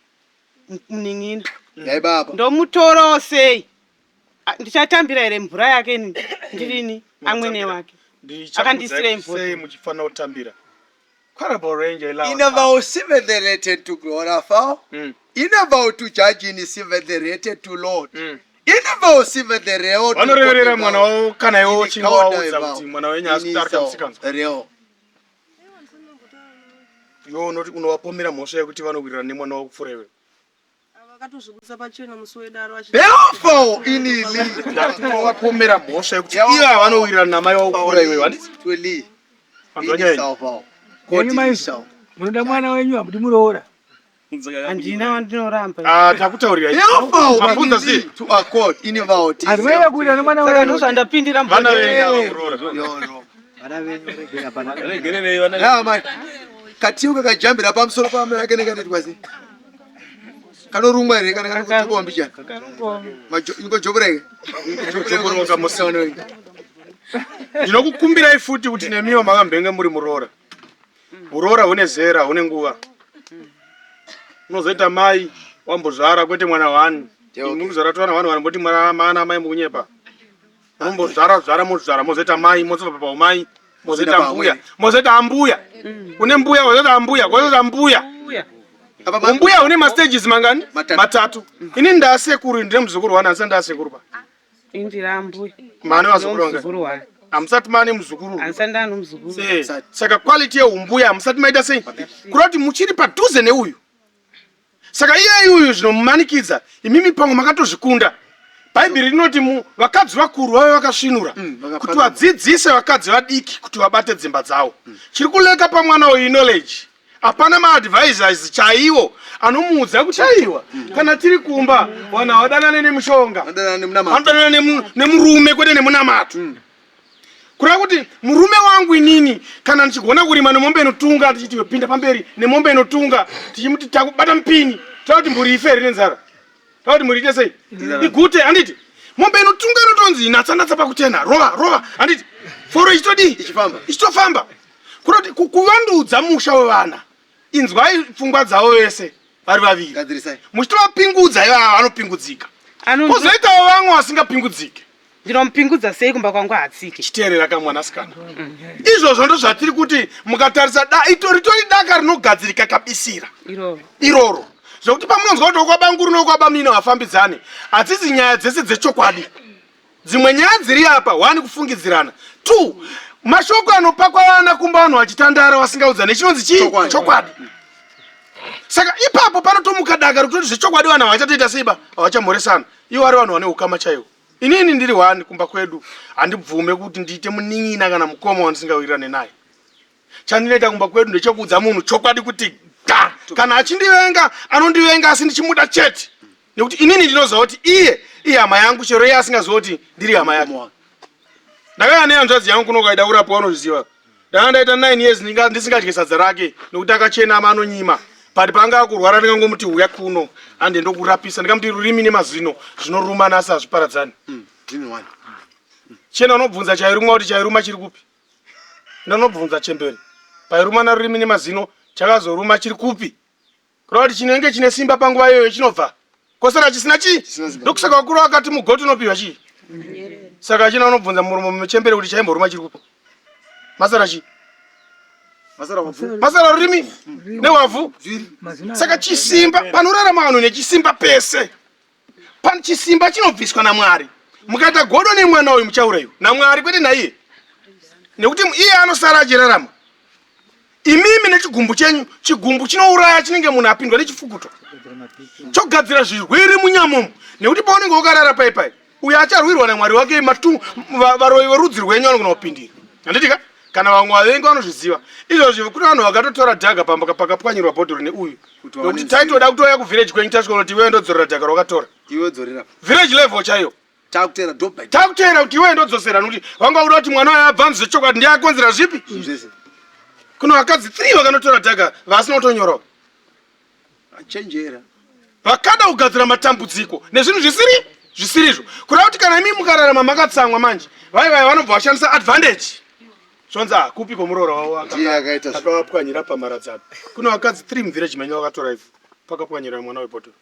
Munin'ina. Nhai baba. Ndomutorawo sei? Ndichatambira here mvura yake ini? Ndirini amwene wake. Akandisirei mvura. Sei muchifanira kutambira? Quarable Ranger ilawa. Inava usivetherete to glorify. Inava to judge in sivetherete to Lord. Inava usivethereo to Vanoreverera mwana wavo kana iwe uchinge waudza kuti mwana wenyu haasi kudarika musikanzwa. Reo. Iwe unoti unovapomera mhosva yekuti vanowirirana nemwana wavo kupfuura iwe. Vakatozvibudisa pachena musi wedaro vachi Therefore ini li. Unovapomera mhosva yekuti ivo havanowirirana namai wavo kupfuura iwewe. Handiti? Tweli. Vanzwa nyaya iyi. Yenyu mai munoda mwana wenyu hamudi muroora. Handina wandinoramba. Ah, takutaurira. Therefore Mabvunza ini li sei? to accord inava uti. Asi mai vakuita nemwana Saka wenyu. ndozvandapindira Vana venyu Eh. muroora. Ya mai. Katiuka kajambira pamusoro pamai vake nekatitwa sei? Kanorumwa here kana kanokuwa mbichana? Ingojobora here? Joboroka musana. Ndinokukumbirai futi kuti nemiwo makambenge muri muroora. Uroora hune zera, hune nguva. Unozoita mai wambozvara kwete mwana wani. Imi kuzvara twana vanhu vanomboti mwana mana mai mukunyepa. Unombozvara zvara mozvara mozoita mai mozobva paumai mozoita mbuya mozoita ambuya. Kune mbuya wozoita ambuya kwozoita mbuya. Umbuya hune mastages mangani? Matatu. Ini ndasekuru ndine muzukuru wani asi ndasekuru pa. Indira ambuya. Mane vazukuru vanga. Muzukuru wani. Hamusati mane muzukuru. Handisati ndane muzukuru. Se, saka quality yeumbuya hamusati maita sei? Kureva kuti muchiri padhuze neuyu. Saka iyeyi uyu zvinomumanikidza, imimi pamwe makatozvikunda. Bhaibheri rinoti vakadzi vakuru vave vakasvinura kuti vadzidzise vakadzi vadiki kuti vabate dzimba dzavo. Chiri kuleka pamwana uyu knowledge. Hapana maadvisors chaiwo anomuudza kuti aiwa kana tiri kumba vanhu havadanane nemushonga, vanodanana nemurume kwete nemunamato. Kureva kuti murume wangu inini kana ndichigona kurima nemombe inotunga tichiti iwe pinda pamberi nemombe inotunga tichimuti takubata mupini toda kuti mburi ife here nenzara toda kuti mburi ite sei igute handiti mombe inotunga inotonzi natsa natsa pakutena rova rova handiti foro ichitodii ichitofamba kureva kuti kuvandudza musha wevana inzwai pfungwa dzavo vese vari vaviri muchitovapingudza ivava vanopingudzika kozoitawo vamwe vasingapingudzike ndinomupingudza sei kumba kwangu hatsike chiteerera ka mwanasikana izvozvo ndozvatiri kuti mukatarisa da ritori daka rinogadzirika kabisira iroro zvekuti pamunonzwa kuti okwabanguru nokwabamino hafambidzane hadzisi nyaya dzese dzechokwadi Dzimwe nyaya dziri apa, one kufungidzirana, two mashoko anopakwa vana kumba vanhu vachitandara vasingaudzane chinonzi chii chokwadi. Saka ipapo panotomuka daka rekutoti zvechokwadi vanhu havachatoita sei ba, havachamhoresana. Ivo vari vanhu vane ukama chaiwo. Inini ndiri one kumba kwedu, handibvume kuti ndiite munin'ina kana mukoma wandisingawirirane naye. Chandinoita kumba kwedu ndechekuudza munhu chokwadi kuti ga, kana achindivenga anondivenga asi ndichimuda chete. Nekuti inini ndinoziva kuti iye ihama yangu chero iye asingaziva kuti ndiri hama yake. Ndakauya nehanzvadzi yangu kuno kaida kurapwa unozviziva. Ndanga ndaita 9 years ndisingadye sadza rake nekuti akachenama anonyima. But paanga akurwara ndingangomuti huya kuno ande ndokurapisa ndikamuti rurimi nemazino zvinorumana asi hazviparadzani. Chena unobvunza chairumwa kuti chairuma chiri kupi? Ndinobvunza chembere pairumana rurimi nemazino chakazoruma chiri kupi? Kureva kuti chinenge chine simba panguva iyoyo chinobva kosara chisina chii? Ndokusaka vakuru vakati mugoti unopiwa chii? Saka china unobvunza muromo mechembere kuti chaimboruma chiri kupi? Masara chii? Masara rurimi newavhu. Saka chisimba panorarama vanhu nechisimba pese. Pan chisimba chinobviswa naMwari. Mukaita godo nemwana uyu muchaurayiwa naMwari kwete naiye. Nekuti iye anosara achirarama. Imimi nechigumbu chenyu, chigumbu chinouraya chinenge munhu apindwa nechifukuto. Chogadzira zvirwere munyama umu. Nekuti paunenge wakarara pai pai, uyo acharwirwa naMwari wake matu varoyi verudzi rwenyu vanogona kupindira. Handiti ka? Kana vamwe vavengi vanozviziva. Izvozvi kune vanhu vakatotora dhaga pamba pakapwanyirwa bhodhoro neuyu. Nekuti taitoda kutouya kuvillage kwenyu tasvika kuti iwewe ndodzorera dhaga rawakatora. Iwe dzorera. Village level chaiyo. Takuteera drop by Takuteera kuti iwewe ndodzosera nekuti vanga vakuda kuti mwana uyu abvanzi zvechokwadi ndiye akonzera zvipi? Zvese. Kune vakadzi 3 vakanotora dhaga vasina kutonyorawo. Achenjera. Vakada kugadzira matambudziko nezvinhu zvisiri zvisirizvo. Kureva kuti kana imi mukararama makatsamwa manje, vai vai vanobva vashandisa advantage. Zvonzi ah kupi komuroora wavo akavapwanyira pamharadzano. Kune vakadzi 3 muvillage menyu vakatora ivhu pakapwanyira mwana webhodhoro.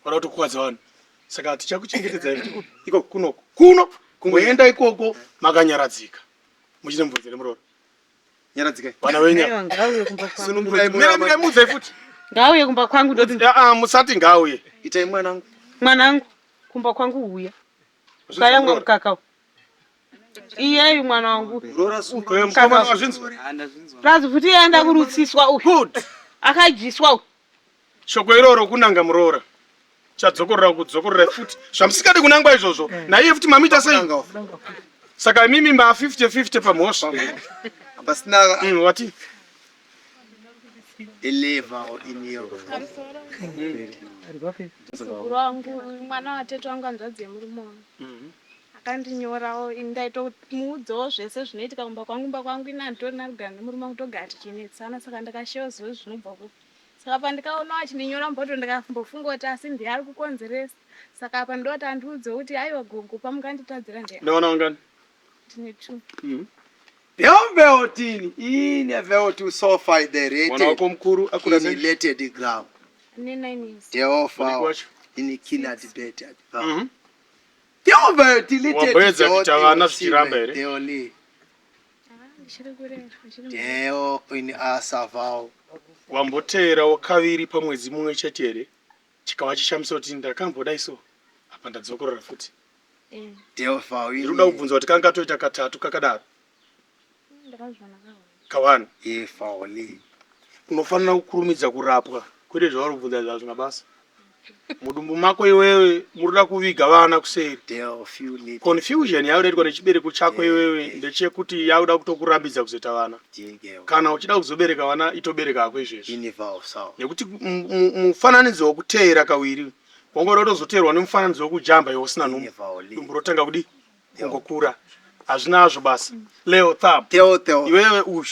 Vada kutokuvadza vanhu. Saka tichakuchengetedzai kuti kupi? Iko kunoko. Kuno kungoenda ikoko makanyaradzika. Muchine mubvunzo here muroora? Nyaradzikai. Vana wenyu. Aiwa, ngauye kumba kwangu. Sunungurai Mira mira muudze futi. Ngauye kumba kwangu ndoti. Ah ah musati ngauye. Itai mwanangu. Mwanangu kumba kwangu huya. Ukayamwa mukaka. Iyeyu mwana wangu. Mukomana wazvinzwa? Plus futi iye aenda kurutsiswa uyu. Good. Akadyiswa uyu. Shoko iroro kunanga muroora. Chadzokorora kudzokorora futi. Zvamusingadi kunangwa izvozvo. Naiye futi mamuita sei? Saka imimi ma 50 50 pamhosva. Pasina Wati eleva or iniro. Muzukuru wangu mwana watete wangu hanzvadzi yemurume wangu akandinyorawo ini ndaitomuudzawo zvese zvinoitika kumba kwangu kumba kwangu ini handitorina rugare nemurume wangu togara tichinetsana saka ndakashewa zivo zvinobva kupi saka pandikaona achindinyora mubhodhoro ndikambofunga kuti asi ndiye ari kukonzeresa saka apa ndoti andiudzewo kuti aiwa gogo pamukanditadzira ndiye Ndaona wangani? ndine two Deoveotini ine veoti sofa the Mwana rated wako mukuru akura sei? in rated ground. ane nine years Deofa Mudiki wacho. in kina debate. Deoveoti rated Wamboedza kuita vana zvichiramba here? Deoli. Ndichiri kurera ndichiri Deo in asavao. Wamboteerawo kaviri pamwedzi mumwe chete here? Chikava chishamiso kuti ndakambodai so apa ndadzokorora futi. Deovao Ndiri kuda kubvunza kuti kanga katoita katatu kakadaro. Ndakazviona kawana. Kawana. Efaoli. Unofanira kukurumidza kurapwa kwete zvauri kubvunza izvi hazvina basa. Mudumbu mako iwewe murikuda kuviga vana kuseri. Confusion yakuda kuitwa nechibereko chako iwewe ndechekuti yakuda kutokurambidza kuzoita vana. Kana uchida kuzobereka vana itobereka hako izvezvi. Nekuti mufananidzo wekuteera kawiri wangoda kutozoteerwa nemufananidzo wekujamba iwe usina nhumbu. Dumbu rotanga kudii? Kungokura. Hazvina hazvo basa. Leo Thab. Teo Teo. Iwewe uyu.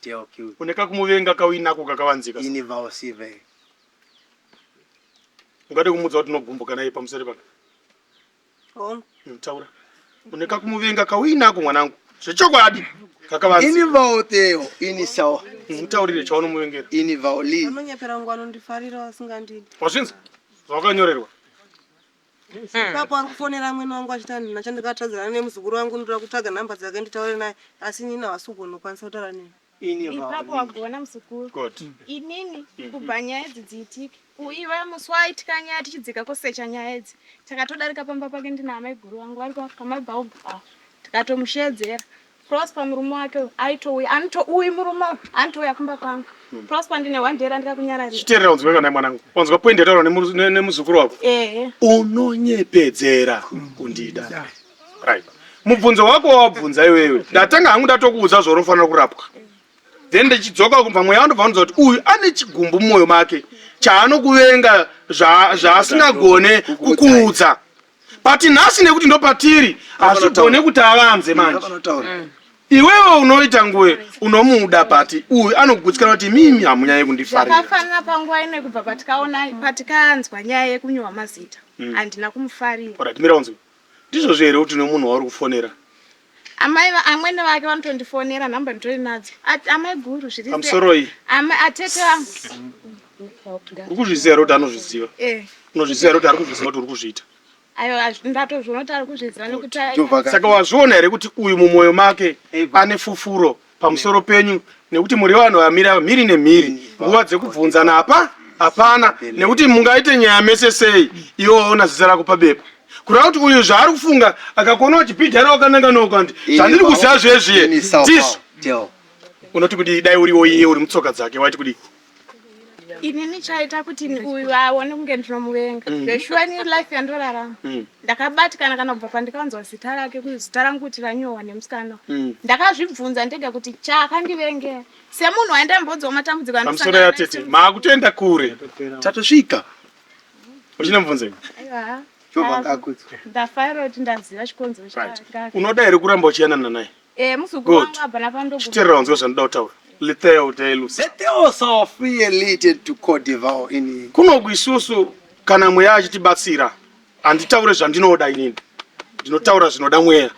Teo Q. Une kakumuvenga kauinako kakavanzika. Ini vaosive. Ungade kumuudza kuti unogumbuka naye pamusoro pake. Hongu. Taura. Une kakumuvenga kauinako mwanangu. Zvechokwadi. Kakavanzika. Ini vaoteo. Ini sawa. Mutaurire chaunomuvengera. Ini vaoli. Anonyepera kungu anondifarira asingandidi. Wazvinzwa? Zvawakanyorerwa. Ipapo ari kufonera amwene wangu achiti handina chandakatadzirana nemuzukuru wangu ndoda kutsvaga nhamba dzake nditaure naye asi inini havasi kugona kukwanisa kutaura neni. Ipapo wagona muzukuru. Good. Inini kubva nyaya idzi dziitike uiva musi waitika nyaya tichidzika kosecha nyaya idzi takatodarika pamba pake ndina amaiguru vangu vari pamabhaubhu ava tikatomusheedzera Prosper murume wake uyu aitouya anotouyi murume uyu anotouya kumba kwangu Prosper ndine one day randikakunyararira Chiteerera unzwe kana mwanangu. Wanzwa point yataurwa nemuzukuru wako. Ehe. Unonyepedzera kundida. Right. Mubvunzo wako wawabvunza iwewe. Ndatanga hangu ndatokuudza zvaunofanira kurapwa. Then ndichidzoka kubva mweya wandobva wandiudza kuti uyu ane chigumbu mumwoyo make chaanokuvenga zvaasingagone kukuudza. But nhasi nekuti ndopatiri hazvigone kuti avanze manje. Iwewe unoita nguwe unomuda but uyu anogutsikana kuti mimi hamunyanyi kundifarira. Zvakafanana panguva ino kubva patikaona patikanzwa nyaya yekunyorwa mazita handina kumufarira. Alright, mira unzwe. Ndizvozvo here kuti une munhu wauri kufonera? Amai amwene vake vanotondifonera nhamba nditori nadzo. Amai guru zviri sei? Pamusoroi? Amai atete vangu. Uri kuzviziva here kuti anozviziva? Eh. Unozviziva here kuti ari kuzviziva kuti uri kuzviita? Aiwa ndatozviona kuti ari kuzviziva nekuti Saka wazviona here kuti uyu mumwoyo make ane fufuro pamusoro penyu nekuti muri vanhu vamira mhiri nemhiri nguva dzekubvunzana apa hapana nekuti mungaite nyaya mese sei iwe waona zita rako pabepa kureva kuti uyu zvaari kufunga akakuona uchibhidhara wakananga nokanti zvandiri kuziva zvezviye ndizvo unoti kudii dai uriwo iye uri mutsoka dzake waiti kudii Inini chaita kuti uyu aone kunge ndinomuvenga. Zveshuwa ini life yandorarama. Ndakabatikana kana kubva pandikanzwa zita rake kuti zita rangu kuti ranyorwa nemusikana. Ndakazvibvunza ndega kuti chaakandivengera. Semunhu waindambodzwa matambudziko Pamusoro andosangana naye yatete maakutoenda kure. Tatosvika. Uchine mubvunzo iwe? Aiwa. Chobva ngakudzwe. Ndafarira kuti ndaziva chikonzero chake. Unoda here kuramba uchiyanana naye? Eh, muzukuru Good. wangu abva napandogu. Chiteerera unzwe zvandinoda kutaura. Litheo Delusa. Letheo Sofia leaded to Cote d'Ivoire in Kunoku isusu kana mweya achitibatsira handitaure zvandinoda inini. Ndinotaura zvinoda mweya.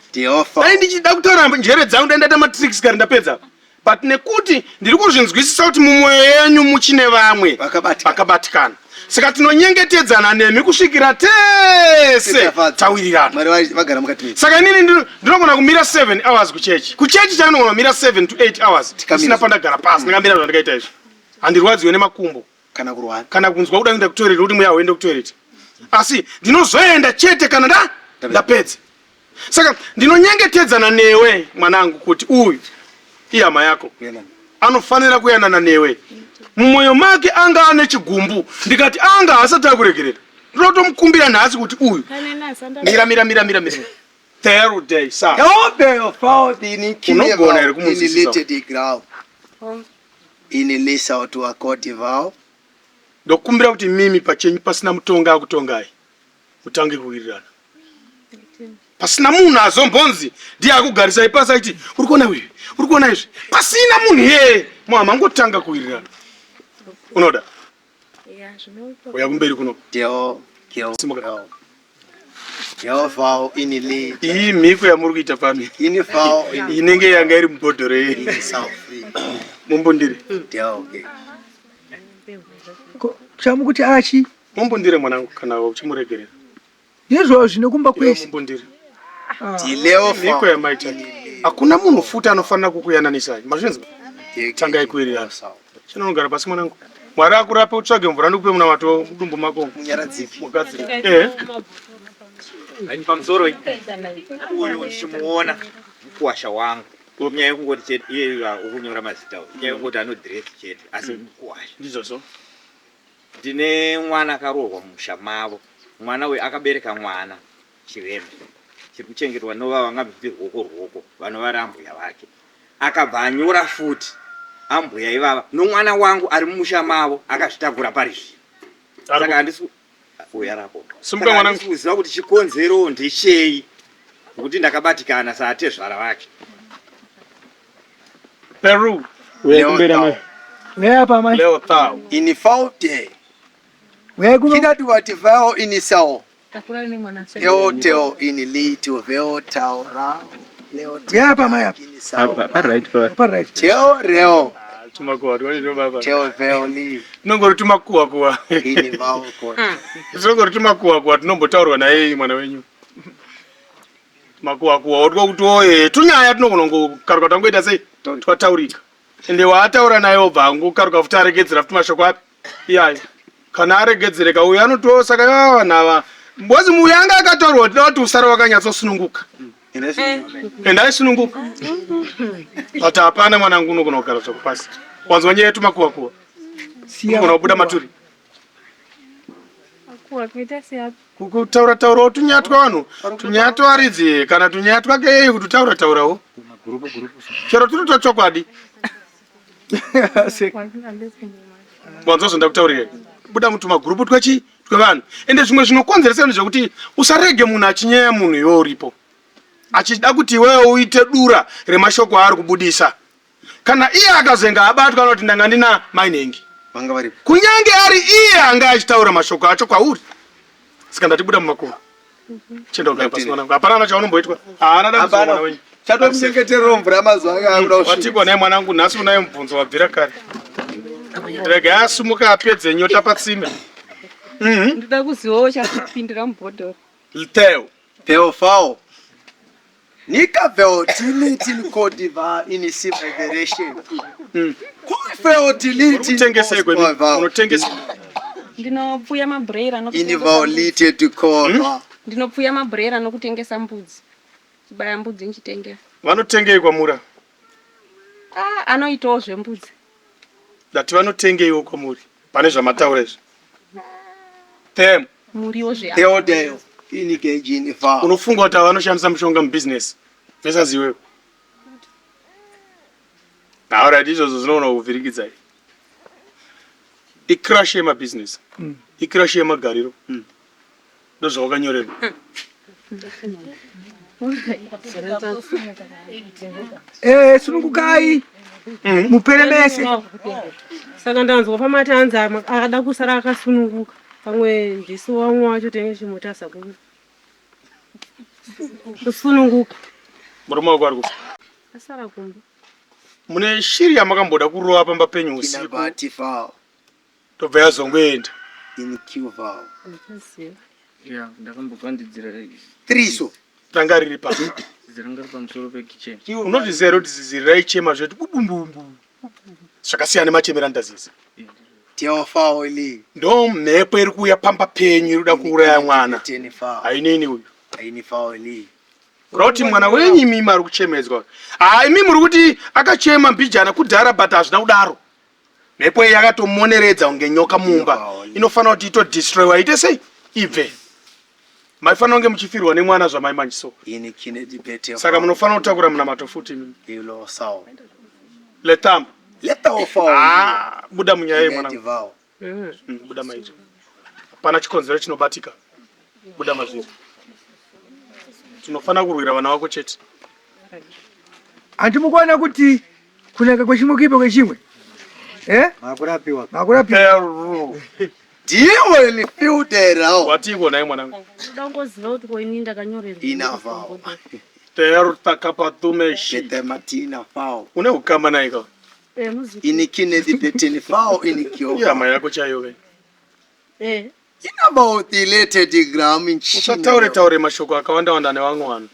Dai ndichida kutaura njere dzangu dai ndaita matricks kare ndapedza. But nekuti ndiri kuzvinzwisisa kuti mumwoyo yenyu muchine vamwe vakabatikana. Saka tinonyengetedzana nemi kusvikira tese tawirirana. Saka inini ndinogona kumira 7 hours kuchechi. Kuchechi chanogona kumira 7 to 8 hours. Tisina pandagara pasi ndingamira zvandakaita izvi. Handirwadziwe nemakumbo. Kana kurwara. Kana kunzwa kuda kuenda kutoilet kuti mweya uende kutoilet. Asi ndinozoenda chete kana nda ndapedza. Saka ndinonyengetedzana newe mwanangu kuti uyu ihama yako anofanira kuyanana newe mumwoyo make anga ane chigumbu ndikati anga asati akuregerera ndinotomukumbira nhasi kuti uyu mira mira mira mira mira third day sa unogona here kumunzwisisa ndokumbira kuti mimi pachenyu pasina mutonga akutongai mutange kuwirirana pasina munhu azombonzi ndiye akugarisai pasi achiti uri kuona uyu uri kuona izvi pasina munhu iyeye muhama ngotanga kuwirirana unoda uya kumberi kuno iyi mhiko yamuri kuita pano inenge yanga iri mubhodhoro iyi mumbundire Chamukuti achi Mumbundire mwanangu kana uchimuregerera. Ndizvo zvine kumba kwese. Mumbundire. Mhiko yamaita. Hakuna munhu futi anofanira kukuyananisai. Mazvinzwa? Tangai kuwirirana. Chinonogara pasi mwanangu. Mwari akurape utsvage mvura ndikupe munamato mudumbu mako. Munyaradziki. Mugadzire. Eh. Hayi pamusoro uyu ndichimuona mukuwasha wangu. Nyaya yekungoti chete iye ukunyora mazita uyu. Nyaya yekungoti anodress chete asi mukuwasha. Ndizvozvo. Ndine mwana akaroorwa mumusha mavo. Mwana uyu akabereka mwana chirema chiri kuchengetwa nova vangabvi rwoko rwoko vanova vari ambuya vake. Akabva anyora futi ambuya ivava nomwana wangu ari mumusha mavo akazvitakura pari zvino. Saka handisi uya rako. Simuka mwanangu. Kuziva kuti chikonzero ndechei. Nokuti ndakabatikana saatezvara vake. Peru. Uyai apa mai. Leo Thau. Ini faute. Uyai kuno. Kina tuwati vao ini sao. Takura nemwana. Teo teo ini li tu veo tao ra. Leo teo. Uyai apa mai apa. Apa pa right pa. Pa right. Teo reo. Tumakuwa twaliro baba. Teo veo li. Tinongori tumakuwa kuwa. Ini vao ko. Tinongori tumakuwa kuwa tinombotaurwa naye mwana wenyu. Makuwa kuwa otwa kuti oye tunyaya tinogona kungokaruka tangoita sei twataurika. Ende waataura naye obva angokaruka futi aregedzera futi mashoko api iyayo. Kana aregedzereka uyu anoto saka ivava vanhu ava because uyu anga akataurwa kuti kuti usare wakanyatsosununguka. Ende aisununguka. But hapana mwanangu unogona kugara zvako pasi. Wanzwa nyaya yetumakuwa kuwa. Unogona kubuda maturi. Makuwa kuita seapi? Kutaura taurawo tunyaya twavanhu, tunyaya twaridzi kana tunyaya twake yeye kuti taura taurawo. Chero turi twachokwadi. Wanzwa zvandakutaurira. Buda mutumagurupu twechi twevanhu. Ende zvimwe zvinokonzeresa ndezvekuti usarege munhu achinyeya munhu iwe uripo. Achida kuti iwewe uite dura remashoko aari kubudisa. Kana iye akazenga abatwa anoti ndanga ndina mai nhengi. Vanga varipo. Kunyange ari iye anga achitaura mashoko acho kwauri. Saka ndati buda mumakuva. Chienda ugare pasi mwanangu. Hapana na chaunomboitwa. Haana dambudziko mwana wenyu. Chatomunyengeterero mvura mazuva anga akuda kusvika. Watikwa naye mwanangu nhasi unaye mubvunzo wabvira kare. Rega asumuka apedze nyota patsime. Ndoda kuzivawo chakupindira mubhodhoro. Lteo. Theo fao. Nika veo tiliti nkodiva inisi federation. Kufeo tiliti Unotengesa kwedu. Unotengesa. Ndinopfuya mabhurera Ini vao lite tukova. Ndinopfuya mabhurera nokutengesa mbudzi. Chibaya mbudzi ndichitengesa. Vanotengei kwamura? Ah, anoitawo zvembudzi. Ndati vanotengeiwo kwamuri pane zvamataura izvi. Them. Muriwo zve. Theo deo. Ini kejini fao. Unofunga kuti ava vanoshandisa mushonga mubusiness versus iwewe? Alright, izvozvo zvinoona kuvhirikidzai. Icrash yemabusiness. Icrash yemagariro. Ndozvawakanyorerwa. Eh, sunungukai mupere mese. Saka ndanzwa pamati anzi akada kusara akasununguka pamwe ndisu wamwe wacho tenge chimutasa kusununguka. Murume wako ari kupi? Asara kumba. Mune shiri yamakamboda kurova pamba penyu usiku. Tobva yazongoenda. In Cuba. Yeah, ndakambokandidzira Triso. Ranga riri pa. Zizi ranga riri pamusoro pekicheni. Unozviziva here kuti zizi raichema zveti bubumbumbu. Zvakasiyana nemachemero anoita zizi. Teofaoli. Ndo mhepo iri kuuya pamba penyu iri kuda kuuraya mwana. Hainini uyu. Hainifaoli. Kureva kuti mwana wenyu imimi ari kuchemedzwa. Haa imi muri kuti akachema mbijana kudhara but hazvina kudaro. Mhepo iyi yakatomoneredza kunge nyoka mumba. Inofanira kuti itodestroyiwa ite sei? Ibve. Maifanira kunge muchifirwa nemwana zvamai manje so. Saka munofanira kutakura munamato futi imi. Letamba. Ah, buda munyaya iyi mwanangu. Buda maiti. Hapana chikonzero chinobatika. Buda mazviri. Tinofanira kurwira vana vako chete. Hanti mukuona kuti kunaka kwechimwe kuipa kwechimwe eh? Makurapiwa. Makurapiwa. Ndiwe lifilterao. Watiko naye mwanangu. Ndoda kungoziva kuti ko ini ndakanyorerwa. Inavao. Tertakapatumeshi. Betematina fao. Une ukama naye ka? Eh, muzukuru. Inikine betini fao inikio. Ihama yako chaiyo ke. Eh. About the later gram in Usataure taure mashoko akawanda wanda nevamwe vanhu.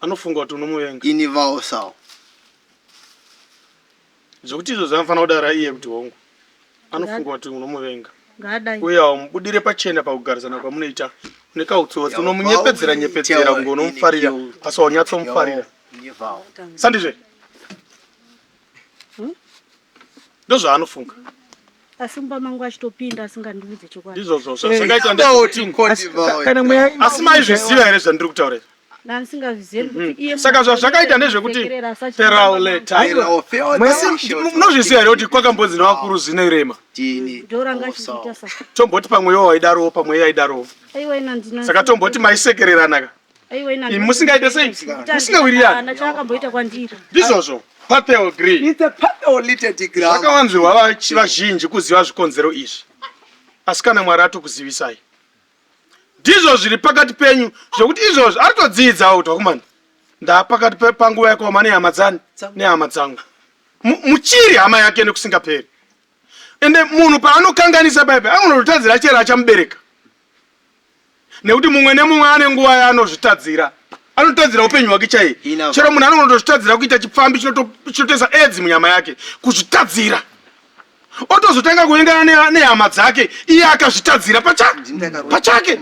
Anofunga kuti unomuvenga. Ini vao sao. Zvekuti izvo zvanofanira kudara iye kuti hongu. Anofunga kuti unomuvenga. Ngaadai. Uye haumubudire pachena pakugarisana kwamunoita. Une kautsotsi unomunyepedzera nyepedzera kunge unomufarira asi haunyatsomufarira. Sandizve? Ndozvaanofunga. Asi mumba mangu achitopinda asingandiudze chokwadi. Ndizvozvo zvakaita ndati. Asi maizviziva here zvandiri kutaura izvi? Ndandisingazvizivi kuti iye Saka zvazvakaita ndezvekuti munozviziva here kuti kwakambonzi nevakuru zvinorema ndoranga chiita sa tomboti pamwe iwo waidarowo pamwe iye aidarowo aiwa ina ndina saka tomboti maisekererana ka aiwa ina Imi musingaite sei musingawirirani Hapana chaakamboita kwandiri ndizvozvo patheo gree zvakawanzirwa vazhinji kuziva zvikonzero izvi asi kana mwari atokuzivisai ndizvo zviri pakati penyu zvekuti izvozvo aritodziidzawo kuti vakomana ndapakati panguva yakaoma nehama dzani nehama dzangu muchiri hama yake nekusingaperi ende munhu paanokanganisa paipa anonotadzira chero achamubereka nekuti mumwe nemumwe ane nguva yaanozvitadzira anotadzira upenyu hwake chaiye chero munhu anonotozvitadzira kuita chipfambi chinotoisa edzi munyama yake kuzvitadzira otozotanga kuvengana nehama dzake iye akazvitadzira pachake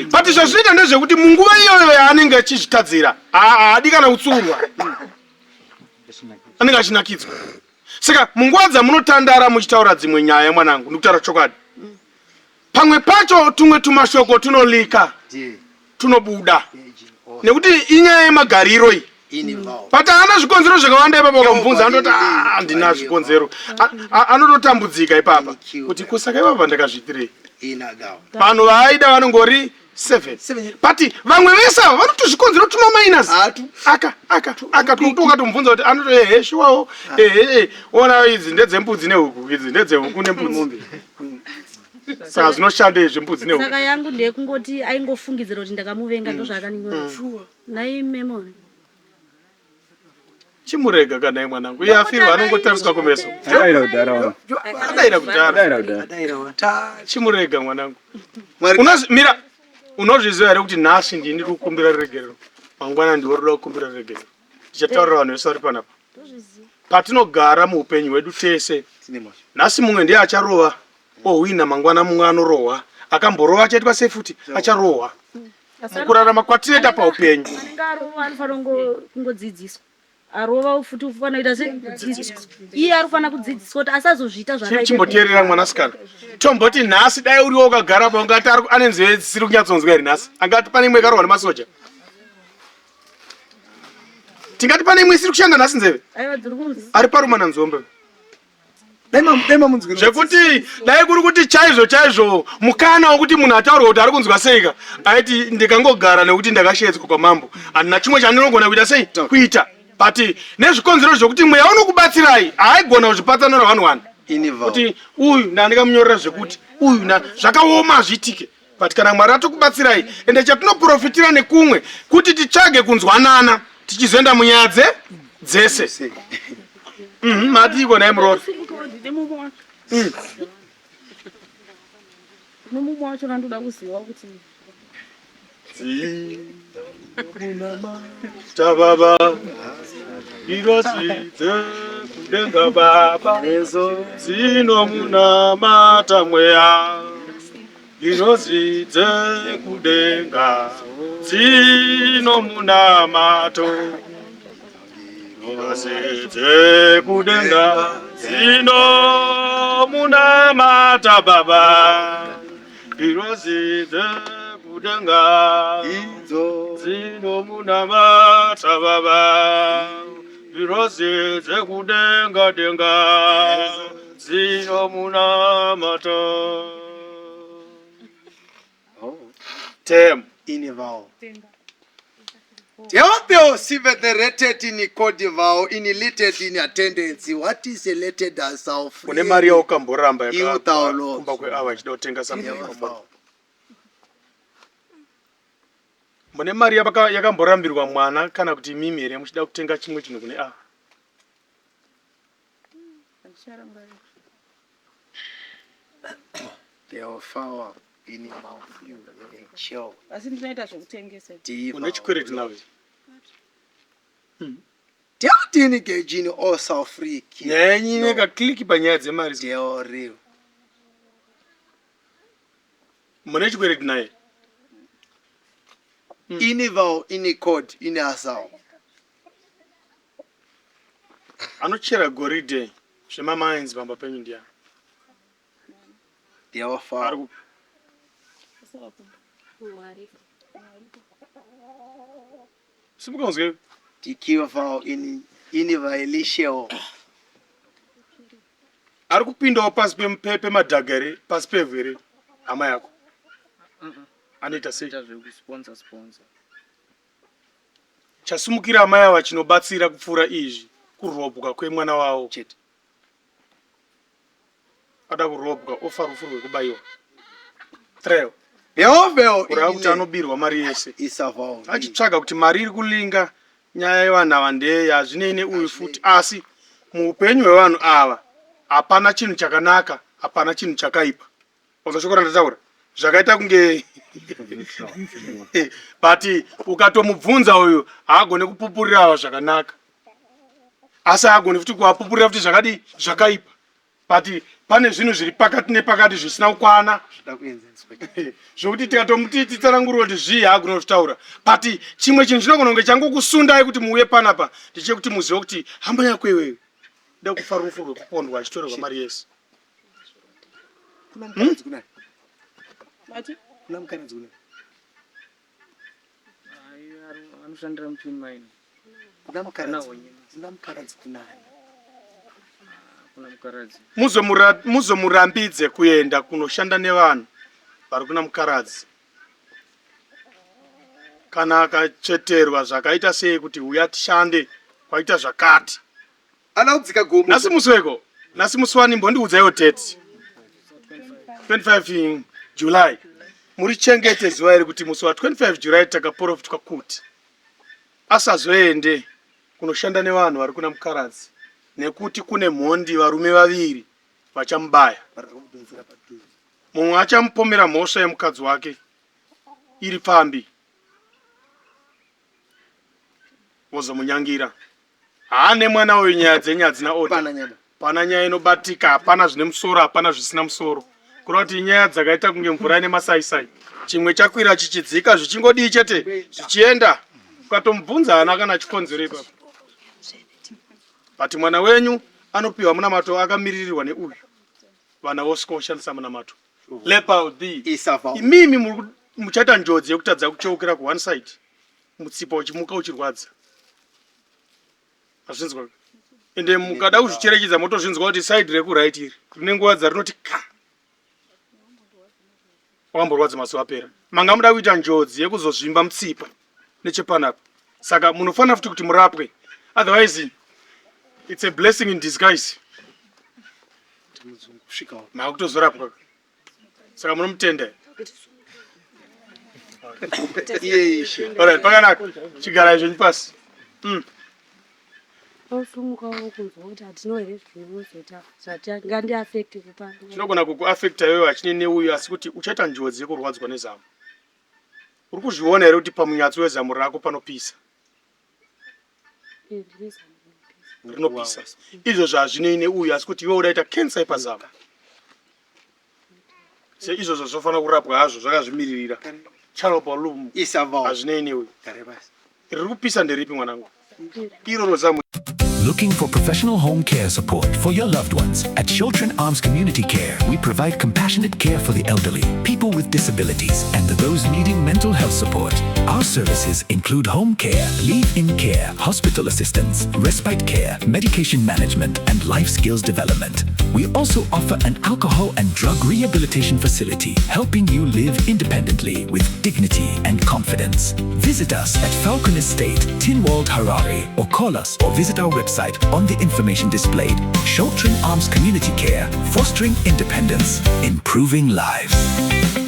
but zvazvinoita ndezvekuti munguva iyoyo yaanenge achizvitadzira haadi kana kutsurwa anenge achinakidzwa saka munguva dzamunotandara muchitaura dzimwe nyaya mwanangu ndikutaura chokwadi pamwe pacho tumwe tumashoko tunolika tunobuda nekuti inyaya yemagariro iyi but haana zvikonzero zvakawanda ipapa ukamubvunza anototi ah, handina zvikonzero anototambudzika ipapa kuti kusaka ipapa ndakazviitirei vanhu vaaida vanongori seven but vamwe vese ava vanoti zvikonzero tuma minus aka aka aka toti ukatomubvunza kuti anoto ehe shuwawo ehe ona idzi ndedzembudzi nehuku idzi ndedzehuku nembudzi saka zvinoshandei zvembudzi nehuku saka yangu ndeyekungoti aingofungidzira kuti ndakamuvenga ndozvaakaninyora Nhai Memory. Chimurega kana nhai mwanangu. Iye afirwa anongotariswa kumeso. Adaira kudhara wangu. Adaira kudhara. Adaira kudhara. Chimurega mwanangu. Unozi mira unozviziva here kuti nhasi ndini ndiri kukumbira ruregerero. Mangwana ndiwe uri kukumbira ruregerero. Ndichataurira vanhu vese vari panapa. Patinogara muupenyu hwedu tese. Nhasi mumwe ndiye acharova ohwina mangwana mumwe anorohwa. Akamborova achaitwa sei futi? Acharohwa. Mukurarama kwatinoita paupenyu. Anenge arova anofanira kungodzidziswa. Arova futi ufanira kuita sei? Kudzidziswa. Iye anofanira kudzidziswa kuti asazozviita zvakaita. Chimboteerera mwanasikana. Tomboti nhasi dai uriwo ukagara pa ungati ane nzeve dzisiri kunyatsonzwa here nhasi? Angati pane imwe yakarohwa nemasoja. Tingati pane imwe isiri kushanda nhasi nzeve? Aiwa dziri kunzi. Ari parumana nzombe. Zvekuti dai kuri kuti chaizvo chaizvo mukana wekuti munhu ataurwa kuti ari kunzwa seika aiti ndikangogara nekuti ndakashedzwa kwamambo handina chimwe chandinogona kuita sei kuita but nezvikonzero zvekuti mweya unokubatsirai haaigona kuzvipatsanura one one kuti uyu ndandikamunyorera zvekuti uyu na zvakaoma hazviitike but kana mwari atokubatsirai ende chatinoprofitira nekumwe kuti titsvage kunzwanana tichizoenda munyaya dze dzese mhm, matiiko nhai muroora Nemumwe wacho ndandoda kuziva kuti Tababa irosi dzekudenga baba dzinomunamata mweya Ngirozi dzekudenga dzinomunamato Ngirozi dzekudenga dzinomunamata baba Ngirozi dzekudenga idzo dzinomunamata baba Ngirozi dzekudenga denga Dzinomunamata. Tem. Inivao. Teotheo sive the rated in codivao in litted in attendance. What is a letted as our Une mari yaukamboramba yakakumba kweava ichida kutenga something. Mune mari yakamborambirwa mwana kana kuti imimi here muchida kutenga chimwe chinhu kune ava? Asi ndinoita zvekutengesa. Une chikwereti nawe? Teotini gejini osafriki. Nyaya yenyu ine kakliki panyaya dzemari. Teoriu. Mune chikwereti naye? Ini vao ini code ini asao. Anochera goridhe zvemamines pamba penyu ndiani? Ari kupi? Simuka unzwe. Tikiva ini ini vaelisheo. Ari kupindawo pasi pemadhaga here pasi pevhu here hama yako? Anoita sei? Zvekusponsor sponsor. Chasumukira amai ava chinobatsira kupfuura izvi kurobwa kwemwana wavo chete. Ada kurobwa ofa rufu rwekubaiwa. Treo. Kureva kuti anobirwa mari yese. Achitsvaga kuti mari iri kulinga nyaya yevanhu ava ndeye hazvinei neuyu futi asi muupenyu hwevanhu ava hapana chinhu chakanaka hapana chinhu chakaipa. Wanzwa shoko randataura? Zvakaita kunge but ukatomubvunza uyu haagone kupupurira ava zvakanaka asi haagoni futi kuapupurira futi zvakadii zvakaipa but pane zvinhu zviri pakati nepakati zvisina kukwana zvokuti tikatomuti titsanangurire kuti zvii haagona kuzvitaura but chimwe chinhu chinogona kunge changokusundai kuti muuye panapa ndechekuti muzive kuti hama yako iwewe da kufa rufu rwekupondwa achitorerwa mari yese Kuna mukadzi kunani? Mati? Kuna mukadzi kunani? Anoshandira muchini mine. Kuna mukadzi. Kuna mukadzi kunani? Kuna mukadzi. Muzomurambidze kuenda kunoshanda nevanhu vari kuna mukaradzi. Kana akatsveterwa zvakaita sei kuti huya tishande kwaita zvakati. Ana kudzika gomo. Nhasi musi weko. Nhasi musi wani mbondiudzaiwo tete. 25 July. Muri chengete zuva iri kuti musi wa 25 July takaprofitwa kuti asazoende kunoshanda nevanhu vari kuna Mukaradzi nekuti kune mhondi varume vaviri vachamubaya. Mumwe achamupomera mhosva yemukadzi wake iri pfambi vozomunyangira. Haa nemwana uyu nyaya dzenyu hadzina order. Pana nyaya inobatika, hapana zvine musoro, hapana zvisina musoro. Kureva kuti inyaya dzakaita kunge mvura ine masaisai. Chimwe chakwira chichidzika zvichingodii chete zvichienda. Ukatomubvunza haana kana chikonzero ipapo. But mwana wenyu anopiwa munamato akamiririrwa neuyu. Vana vosvika voshandisa munamato. Lepa the. Imimi muchaita njodzi yekutadza kucheukira ku one side. Mutsipa uchimuka uchirwadza. Azvinzwa. Ende mukada kuzvicherechedza motozvinzwa kuti side reku right iri rine nguva dzarinoti ka. Wakamborwadza mazuva apera. Manga muda kuita njodzi yekuzozvimba mutsipa nechepanapa. Saka munofanira futi kuti murapwe. Otherwise it's a blessing in disguise. Makutozorapwa. Saka munomutenda. Alright, pakanaka. Chigarai zvenyu pasi. Osumukawo kunzwa kuti hatino here zvinozoita zvatingandiafekte kupa. Chinogona kukuafekta iwewe hachine neuyu asi kuti uchaita njodzi yekurwadzwa nezamu. Uri kuzviona here kuti pamunyatso wezamu rako panopisa? Rinopisa. Izvozvo hazvinei neuyu asi kuti iwe udaita cancer yepazamu. Seizvozvo zvofanira kurapwa hazvo zvakazvimiririra. Chalopalum hazvinei neuyu. Riri kupisa nderipi mwanangu? Iroro zamu. Looking for professional home care support for your loved ones? At Children Arms Community Care, we provide compassionate care for the elderly, people with disabilities, and those needing mental health support. Our services include home care, leave-in care, hospital assistance, respite care, medication management, and life skills development. We also offer an alcohol and drug rehabilitation facility, helping you live independently with dignity and confidence. Visit us at Falcon Estate, Tinwald, Harare, or call us or visit our website on the information displayed. Sheltering Arms Community Care, fostering independence, improving lives.